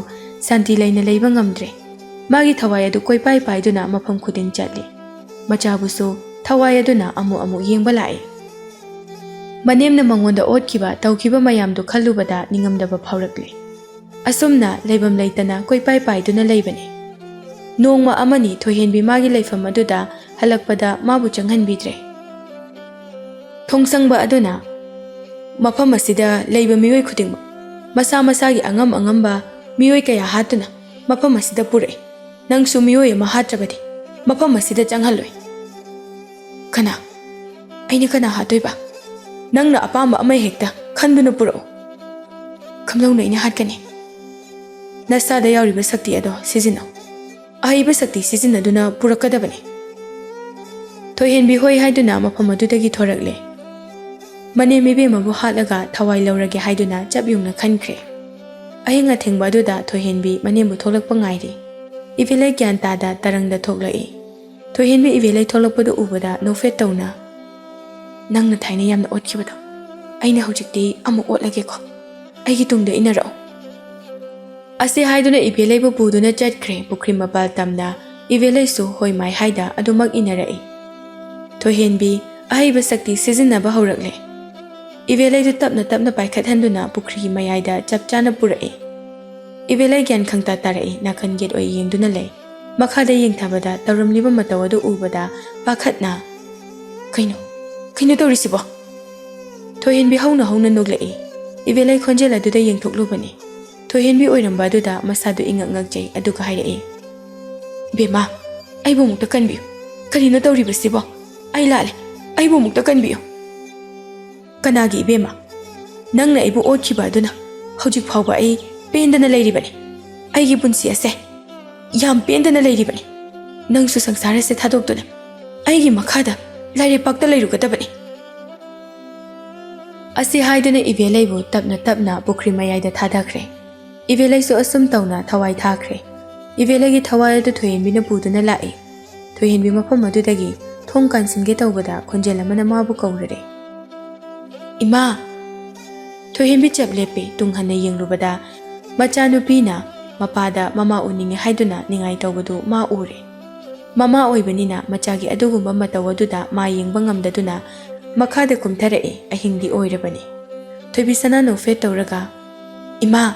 ꯁꯥꯟꯇꯤ ꯂꯩꯅ ꯂꯩꯕ ꯉꯝꯗ꯭ꯔꯦ꯫ ꯃꯥꯒꯤ ꯊꯋꯥꯏ ꯑꯗꯨ ꯀꯣꯏꯄꯥꯏ ꯄꯥꯏꯗꯨꯅ ꯃꯐꯝ ꯈꯨꯗꯤꯡ ꯆꯠꯂꯤ꯫ ꯃꯆꯥꯕꯨꯁꯨ ꯊꯋꯥꯏ ꯑꯗꯨꯅ ꯑꯃꯨꯛ ꯑꯃꯨꯛ ꯌꯦꯡꯕ ꯂꯥꯛꯏ꯫ ꯃꯅꯦꯝꯅ ꯃꯉꯣꯟꯗ ꯑꯣꯠꯈꯤꯕ, ꯇꯧꯈꯤꯕ ꯃꯌꯥꯝꯗꯨ ꯈꯜꯂꯨꯕꯗ ꯅꯤꯡꯉꯝꯗꯕ ꯐꯥꯎꯔꯛꯂꯤ꯫ ꯑꯁꯨꯝꯅ ꯂꯩꯐꯝ ꯂꯩꯇꯅ ꯀꯣꯏꯄꯥꯏ ꯄꯥꯏꯗꯨꯅ ꯂꯩꯕꯅꯤ꯫ ꯅꯣꯡꯃ ꯑꯃꯅꯤ ꯊꯣꯏꯍꯦꯟꯕꯤ ꯃꯥꯒꯤ ꯂꯩꯐꯝ ꯑꯗꯨꯗ ꯍꯜꯂꯛꯄꯗ ꯃꯥꯕꯨ ꯆꯪꯍꯟꯕꯤꯗ꯭ꯔꯦ꯫ ꯊꯣꯡꯁꯪꯕ ꯑꯗꯨꯅ ꯃꯐꯝ ꯑꯁꯤꯗ ꯂꯩꯕ ꯃꯤꯑꯣꯏ ꯈꯨꯗꯤꯡꯃꯛ ꯃꯁꯥ ꯃꯁꯥꯒꯤ ꯑꯉꯝ ꯑꯉꯝꯕ ꯃꯤꯑꯣꯏ ꯀꯌꯥ ꯍꯥꯠꯇꯨꯅ ꯃꯐꯝ ꯑꯁꯤꯗ ꯄꯨꯔꯛꯏ꯫ ꯅꯪꯁꯨ ꯃꯤꯑꯣꯏ ꯑꯃ ꯍꯥꯠꯇ꯭ꯔꯕꯗꯤ ꯃꯐꯝ ꯑꯁꯤꯗ ꯆꯪꯍꯜꯂꯣꯏ꯫ ꯀꯅꯥ? ꯑꯩꯅ ꯀꯅꯥ ꯍꯥꯠꯇꯣꯏꯕ? ꯅꯪꯅ ꯑꯄꯥꯝꯕ ꯑꯃ ꯍꯦꯛꯇ ꯈꯟꯗꯨꯅ ꯄꯨꯔꯛꯎ꯫ ꯀꯝꯗꯧꯅ ꯑꯩꯅ ꯍꯥꯠꯀꯅꯤ? ꯅꯁꯥꯗ ꯌꯥꯎꯔꯤꯕ ꯁꯛꯇꯤ ꯑꯗꯣ ꯁꯤꯖꯤꯟꯅꯧ꯫ ꯑꯍꯩꯕ ꯁꯛꯇꯤ ꯁꯤꯖꯤꯟꯅꯗꯨꯅ ꯄꯨꯔꯛꯀꯗꯕꯅꯤ꯫ ꯊꯣꯏꯍꯦꯟꯕꯤ ꯍꯣꯏ ꯍꯥꯏꯗꯨꯅ ꯃꯐꯝ ꯑꯗꯨꯗꯒꯤ ꯊꯣꯔꯛꯂꯦ꯫ ꯃꯅꯦꯝ ꯏꯕꯦꯝꯃꯕꯨ ꯍꯥꯠꯂꯒ ꯊꯋꯥꯏ ꯂꯧꯔꯒꯦ ꯍꯥꯏꯗꯨꯅ ꯆꯞ ꯌꯨꯡꯅ ꯈꯟꯈ꯭ꯔꯦ꯫ ꯑꯍꯤꯡ ꯑꯊꯦꯡꯕ ꯑꯗꯨꯗ ꯊꯣꯏꯍꯦꯟꯕꯤ ꯃꯅꯦꯝꯕꯨ ꯊꯣꯛꯂꯛꯄ ꯉꯥꯏꯔꯤ꯫ ꯏꯕꯦꯂꯩ ꯒ꯭ꯌꯥꯟ ꯇꯥꯗ ꯇꯔꯪꯗ ꯊꯣꯛꯂꯛꯏ꯫ ꯊꯣꯏꯍꯦꯟꯕꯤ ꯏꯕꯦꯂꯩ ꯊꯣꯛꯂꯛꯄꯗꯨ ꯎꯕꯗ ꯅꯣꯛꯐꯦꯠ ꯇꯧꯅ, "ꯅꯪꯅ ꯊꯥꯏꯅ ꯌꯥꯝꯅ ꯑꯣꯠꯈꯤꯕꯗꯣ, ꯑꯩꯅ ꯍꯧꯖꯤꯛꯇꯤ ꯑꯃꯨꯛ ꯑꯣꯠꯂꯒꯦꯀꯣ꯫ ꯑꯩꯒꯤ ꯇꯨꯡꯗ ꯏꯟꯅꯔꯛꯑꯣ"꯫ ꯑꯁꯤ ꯍꯥꯏꯗꯨꯅ ꯏꯕꯦꯂꯩꯕꯨ ꯄꯨꯗꯨꯅ ꯆꯠꯈ꯭ꯔꯦ ꯄꯨꯈ꯭ꯔꯤ ꯃꯄꯥꯜ ꯇꯝꯅ꯫ ꯏꯕꯦꯂꯩꯁꯨ ꯍꯣꯏ ꯃꯥꯏ ꯍꯥꯏꯗ ꯑꯗꯨꯃꯛ ꯏꯟꯅꯔꯛꯏ꯫ ꯊꯣꯏꯍꯦꯟꯕꯤ ꯑꯍꯩꯕ ꯁꯛꯇꯤ ꯁꯤꯖꯤꯟꯅꯕ ꯍꯧꯔꯛꯂꯦ꯫ ꯏꯕꯦꯂꯩꯗꯨ ꯇꯞꯅ ꯇꯞꯅ ꯄꯥꯏꯈꯠꯍꯟꯗꯨꯅ ꯄꯨꯈ꯭ꯔꯤꯒꯤ ꯃꯌꯥꯏꯗ ꯆꯞ ꯆꯥꯅ ꯄꯨꯔꯛꯏ꯫ ꯏꯕꯦꯂꯩ ꯒ꯭ꯌꯥꯟ ꯈꯪꯇꯥ ꯇꯥꯔꯛꯏ, ꯅꯥꯀꯟ ꯌꯦꯠ ꯑꯣꯏ ꯌꯦꯡꯗꯨꯅ ꯂꯩ꯫ ꯃꯈꯥꯗ ꯌꯦꯡꯊꯕꯗ ꯇꯧꯔꯝꯂꯤꯕ ꯃꯇꯧ ꯑꯗꯨ ꯎꯕꯗ ꯄꯥꯈꯠꯅ, "ꯀꯩꯅꯣ? ꯀꯩꯅꯣ ꯇꯧꯔꯤꯁꯤꯕꯣ?" ꯊꯣꯏꯍꯦꯟꯕꯤ ꯍꯧꯅ ꯍꯧꯅ ꯅꯣꯛꯂꯛꯏ꯫ ꯏꯕꯦꯂꯩ ꯈꯣꯟꯖꯦꯜ ꯑꯗꯨꯗ ꯌꯦꯡꯊꯣꯛꯂꯨꯕꯅꯤ꯫ ꯊꯣꯏꯍꯦꯟꯕꯤ ꯑꯣꯏꯔꯝꯕ ꯑꯗꯨꯗ ꯃꯁꯥꯗꯨ ꯏꯉꯛ ꯉꯛꯆꯩ, ꯑꯗꯨꯒ ꯍꯥꯏꯔꯛꯏ, "ꯕꯦꯝꯃ, ꯑꯩꯕꯨ ꯑꯃꯨꯛꯇ ꯀꯟꯕꯤꯌꯨ꯫ ꯀꯔꯤꯅꯣ ꯇꯧꯔꯤꯕꯁꯤꯕꯣ? ꯑꯩ ꯂꯥꯜꯂꯦ꯫ ꯑꯩꯕꯨ ꯑꯃꯨꯛꯇ ꯀꯟꯕꯤꯌꯨ"꯫ "ꯀꯅꯥꯒꯤ ꯏꯕꯦꯝꯃ? ꯅꯪꯅ ꯑꯩꯕꯨ ꯑꯣꯠꯈꯤꯕ ꯑꯗꯨꯅ ꯍꯧꯖꯤꯛ ꯐꯥꯎꯕ ꯑꯩ ꯄꯦꯟꯗꯅ ꯂꯩꯔꯤꯕꯅꯤ꯫ ꯑꯩꯒꯤ ꯄꯨꯟꯁꯤ ꯑꯁꯦ ꯌꯥꯝ ꯄꯦꯟꯗꯅ ꯂꯩꯔꯤꯕꯅꯤ꯫ ꯅꯪꯁꯨ ꯁꯪꯁꯥꯔ ꯑꯁꯦ ꯊꯥꯗꯣꯛꯇꯨꯅ ꯑꯩꯒꯤ ꯃꯈꯥꯗ ꯂꯥꯏꯔꯩꯄꯥꯛꯇ ꯂꯩꯔꯨꯒꯗꯕꯅꯤ"꯫ ꯑꯁꯤ ꯍꯥꯏꯗꯨꯅ ꯏꯕꯦꯂꯩꯕꯨ ꯇꯞꯅ ꯇꯞꯅ ꯄꯨꯈ꯭ꯔꯤ ꯃꯌꯥꯏꯗ ꯊꯥꯗꯈ꯭ꯔꯦ꯫ ꯏꯕꯦꯂꯩꯁꯨ ꯑꯁꯨꯝ ꯇꯧꯅ ꯊꯋꯥꯏ ꯊꯥꯈ꯭ꯔꯦ꯫ ꯏꯕꯦꯂꯩꯒꯤ ꯊꯋꯥꯏ ꯑꯗꯨ ꯊꯣꯏꯍꯦꯟꯕꯤꯅ ꯄꯨꯗꯨꯅ ꯂꯥꯛꯏ꯫ ꯊꯣꯏꯍꯦꯟꯕꯤ ꯃꯐꯝ ꯑꯗꯨꯗꯒꯤ ꯊꯣꯡ ꯀꯥꯟꯁꯤꯟꯒꯦ ꯇꯧꯕꯗ ꯈꯣꯟꯖꯦꯜ ꯑꯃꯅ ꯃꯥꯕꯨ ꯀꯧꯔꯔꯦ, "ꯏꯃꯥ!" ꯊꯣꯏꯍꯦꯟꯕꯤ ꯆꯞ ꯂꯦꯞꯄꯤ꯫ ꯇꯨꯡ ꯍꯟꯅ ꯌꯦꯡꯂꯨꯕꯗ ꯃꯆꯥꯅꯨꯄꯤꯅ ꯃꯄꯥꯗ ꯃꯃꯥ ꯎꯅꯤꯡꯉꯤ ꯍꯥꯏꯗꯨꯅ ꯅꯤꯡꯉꯥꯏ ꯇꯧꯕꯗꯨ ꯃꯥ ꯎꯔꯦ꯫ ꯃꯃꯥ ꯑꯣꯏꯕꯅꯤꯅ ꯃꯆꯥꯒꯤ ꯑꯗꯨꯒꯨꯝꯕ ꯃꯇꯧ ꯑꯗꯨꯗ ꯃꯥ ꯌꯦꯡꯕ ꯉꯝꯗꯗꯨꯅ ꯃꯈꯥꯗ ꯀꯨꯝꯊꯔꯛꯏ꯫ ꯑꯍꯤꯡꯗꯤ ꯑꯣꯏꯔꯕꯅꯤ꯫ ꯊꯣꯏꯕꯤꯁꯅꯥ ꯅꯣꯛꯐꯦꯠ ꯇꯧꯔꯒ, "ꯏꯃꯥ!"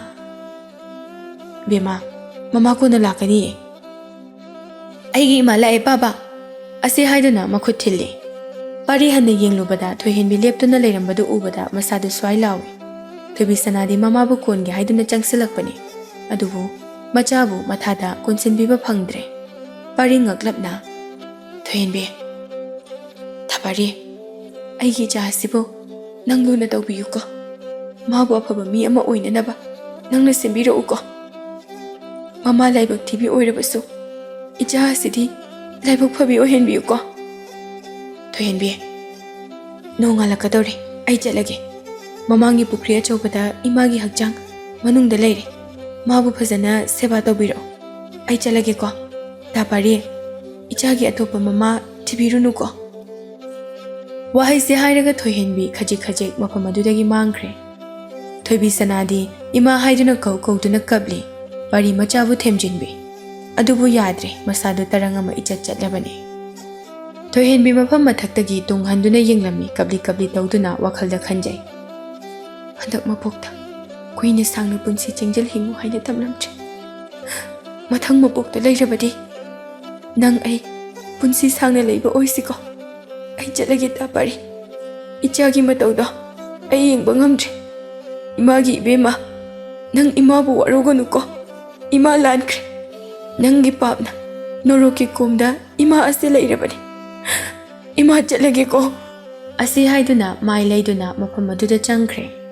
"ꯕꯦꯝꯃ, ꯃꯃꯥ ꯀꯣꯟꯅ ꯂꯥꯛꯀꯅꯤꯌꯦ"꯫ "ꯑꯩꯒꯤ ꯏꯃꯥ ꯂꯥꯛꯑꯦ, ꯄꯥꯕ!" ꯑꯁꯤ ꯍꯥꯏꯗꯨꯅ ꯃꯈꯨꯠ ꯊꯤꯜꯂꯤ꯫ ꯄꯥꯔꯤ ꯍꯟꯅ ꯌꯦꯡꯂꯨꯕꯗ ꯊꯣꯏꯍꯦꯟꯕꯤ ꯂꯦꯞꯇꯨꯅ ꯂꯩꯔꯝꯕꯗꯨ ꯎꯕꯗ ꯃꯁꯥꯗꯨ ꯁ꯭ꯋꯥꯏ ꯂꯥꯎꯏ꯫ ꯊꯣꯏꯕꯤ ꯁꯅꯥꯗꯤ ꯃꯃꯥꯕꯨ ꯀꯣꯟꯒꯦ ꯍꯥꯏꯗꯨꯅ ꯆꯪꯁꯤꯜꯂꯛꯄꯅꯤ꯫ ꯑꯗꯨꯕꯨ ꯃꯆꯥꯕꯨ ꯃꯊꯥꯗ ꯀꯣꯟꯁꯤꯟꯕꯤꯕ ꯐꯪꯗ꯭ꯔꯦ꯫ ꯄꯥꯔꯤ ꯉꯛꯂꯞꯅ, "ꯊꯣꯏꯍꯦꯟꯕꯤ, ꯊꯥꯕꯥꯔꯤ, ꯑꯩꯒꯤ ꯏꯆꯥ ꯑꯁꯤꯕꯨ ꯅꯪ ꯂꯨꯅ ꯇꯧꯕꯤꯌꯨꯀꯣ꯫ ꯃꯥꯕꯨ ꯑꯐꯕ ꯃꯤ ꯑꯃ ꯑꯣꯏꯅꯅꯕ ꯅꯪꯅ ꯁꯦꯝꯕꯤꯔꯛꯎꯀꯣ꯫ ꯃꯃꯥ ꯂꯥꯏꯕꯛ ꯊꯤꯕꯤ ꯑꯣꯏꯔꯕꯁꯨ ꯏꯆꯥ ꯑꯁꯤꯗꯤ ꯂꯥꯏꯕꯛ ꯐꯕꯤ ꯑꯣꯏꯍꯟꯕꯤꯌꯨꯀꯣ꯫" "ꯊꯣꯏꯍꯦꯟꯕꯤ, ꯅꯣꯡꯉꯥꯜꯂꯛꯀꯗꯧꯔꯦ, ꯑꯩ ꯆꯠꯂꯒꯦ꯫ ꯃꯃꯥꯡꯒꯤ ꯄꯨꯈ꯭ꯔꯤ ꯑꯆꯧꯕꯗ ꯏꯃꯥꯒꯤ ꯍꯛꯆꯥꯡ ꯃꯅꯨꯡꯗ ꯂꯩꯔꯦ꯫ ꯃꯥꯕꯨ ꯐꯖꯅ ꯁꯦꯕꯥ ꯇꯧꯕꯤꯔꯛꯑꯣ꯫ ꯑꯩ ꯆꯠꯂꯒꯦꯀꯣ꯫ ꯊꯥꯕꯥꯔꯤ, ꯏꯆꯥꯒꯤ ꯑꯇꯣꯞꯄ ꯃꯃꯥ ꯊꯤꯕꯤꯔꯨꯅꯨꯀꯣ꯫" ꯋꯥꯍꯩꯁꯦ ꯍꯥꯏꯔꯒ ꯊꯣꯏꯍꯦꯟꯕꯤ ꯈꯖꯤꯛ ꯈꯖꯤꯛ ꯃꯐꯝ ꯑꯗꯨꯗꯒꯤ ꯃꯥꯡꯈ꯭ꯔꯦ꯫ ꯊꯣꯏꯕꯤ ꯁꯅꯥꯗꯤ ꯏꯃꯥ ꯍꯥꯏꯗꯨꯅ ꯀꯧ ꯀꯧꯗꯨꯅ ꯀꯞꯂꯤ꯫ ꯄꯥꯔꯤ ꯃꯆꯥꯕꯨ ꯊꯦꯝꯖꯤꯟꯕꯤ꯫ ꯑꯗꯨꯕꯨ ꯌꯥꯗ꯭ꯔꯦ, ꯃꯁꯥꯗꯨ ꯇꯔꯪ ꯑꯃ ꯏꯆꯠ ꯆꯠꯂꯕꯅꯤ꯫ ꯊꯣꯏꯍꯦꯟꯕꯤ ꯃꯐꯝ ꯃꯊꯛꯇꯒꯤ ꯇꯨꯡ ꯍꯟꯗꯨꯅ ꯌꯦꯡꯂꯝꯃꯤ, ꯀꯞꯂꯤ ꯀꯞꯂꯤ ꯇꯧꯗꯨꯅ ꯋꯥꯈꯜꯗ ꯈꯟꯖꯩ꯫ "ꯍꯟꯗꯛ ꯃꯄꯣꯛꯇ ꯀꯨꯏꯅ ꯁꯥꯡꯅ ꯄꯨꯟꯁꯤ ꯆꯦꯡꯖꯤꯜ ꯍꯤꯡꯉꯨ ꯍꯥꯏꯅ ꯇꯝꯂꯝꯗ꯭ꯔꯦ꯫ ꯃꯊꯪ ꯃꯄꯣꯛꯇ ꯂꯩꯔꯕꯗꯤ ꯅꯪ ꯑꯩ ꯄꯨꯟꯁꯤ ꯁꯥꯡꯅ ꯂꯩꯕ ꯑꯣꯏꯁꯤꯀꯣ꯫ ꯑꯩ ꯆꯠꯂꯒꯦ ꯊꯥꯕꯥꯔꯤ꯫ ꯏꯆꯥꯒꯤ ꯃꯇꯧꯗꯣ ꯑꯩ ꯌꯦꯡꯕ ꯉꯝꯗ꯭ꯔꯦ꯫ ꯏꯃꯥꯒꯤ ꯏꯕꯦꯝꯃ, ꯅꯪ ꯏꯃꯥꯕꯨ ꯋꯥꯔꯧꯒꯅꯨꯀꯣ꯫ ꯏꯃꯥ ꯂꯥꯟꯈ꯭ꯔꯦ꯫ ꯅꯪꯒꯤ ꯄꯥꯞꯅ ꯅꯣꯔꯣꯛꯀꯤ ꯀꯣꯝꯗ ꯏꯃꯥ ꯑꯁꯤ ꯂꯩꯔꯕꯅꯤ꯫ ꯏꯃꯥ ꯆꯠꯂꯒꯦꯀꯣ꯫" ꯑꯁꯤ ꯍꯥꯏꯗꯨꯅ ꯃꯥꯏ ꯂꯩꯗꯨꯅ ꯃꯐꯝ ꯑꯗꯨꯗ ꯆꯪꯈ꯭ꯔꯦ꯫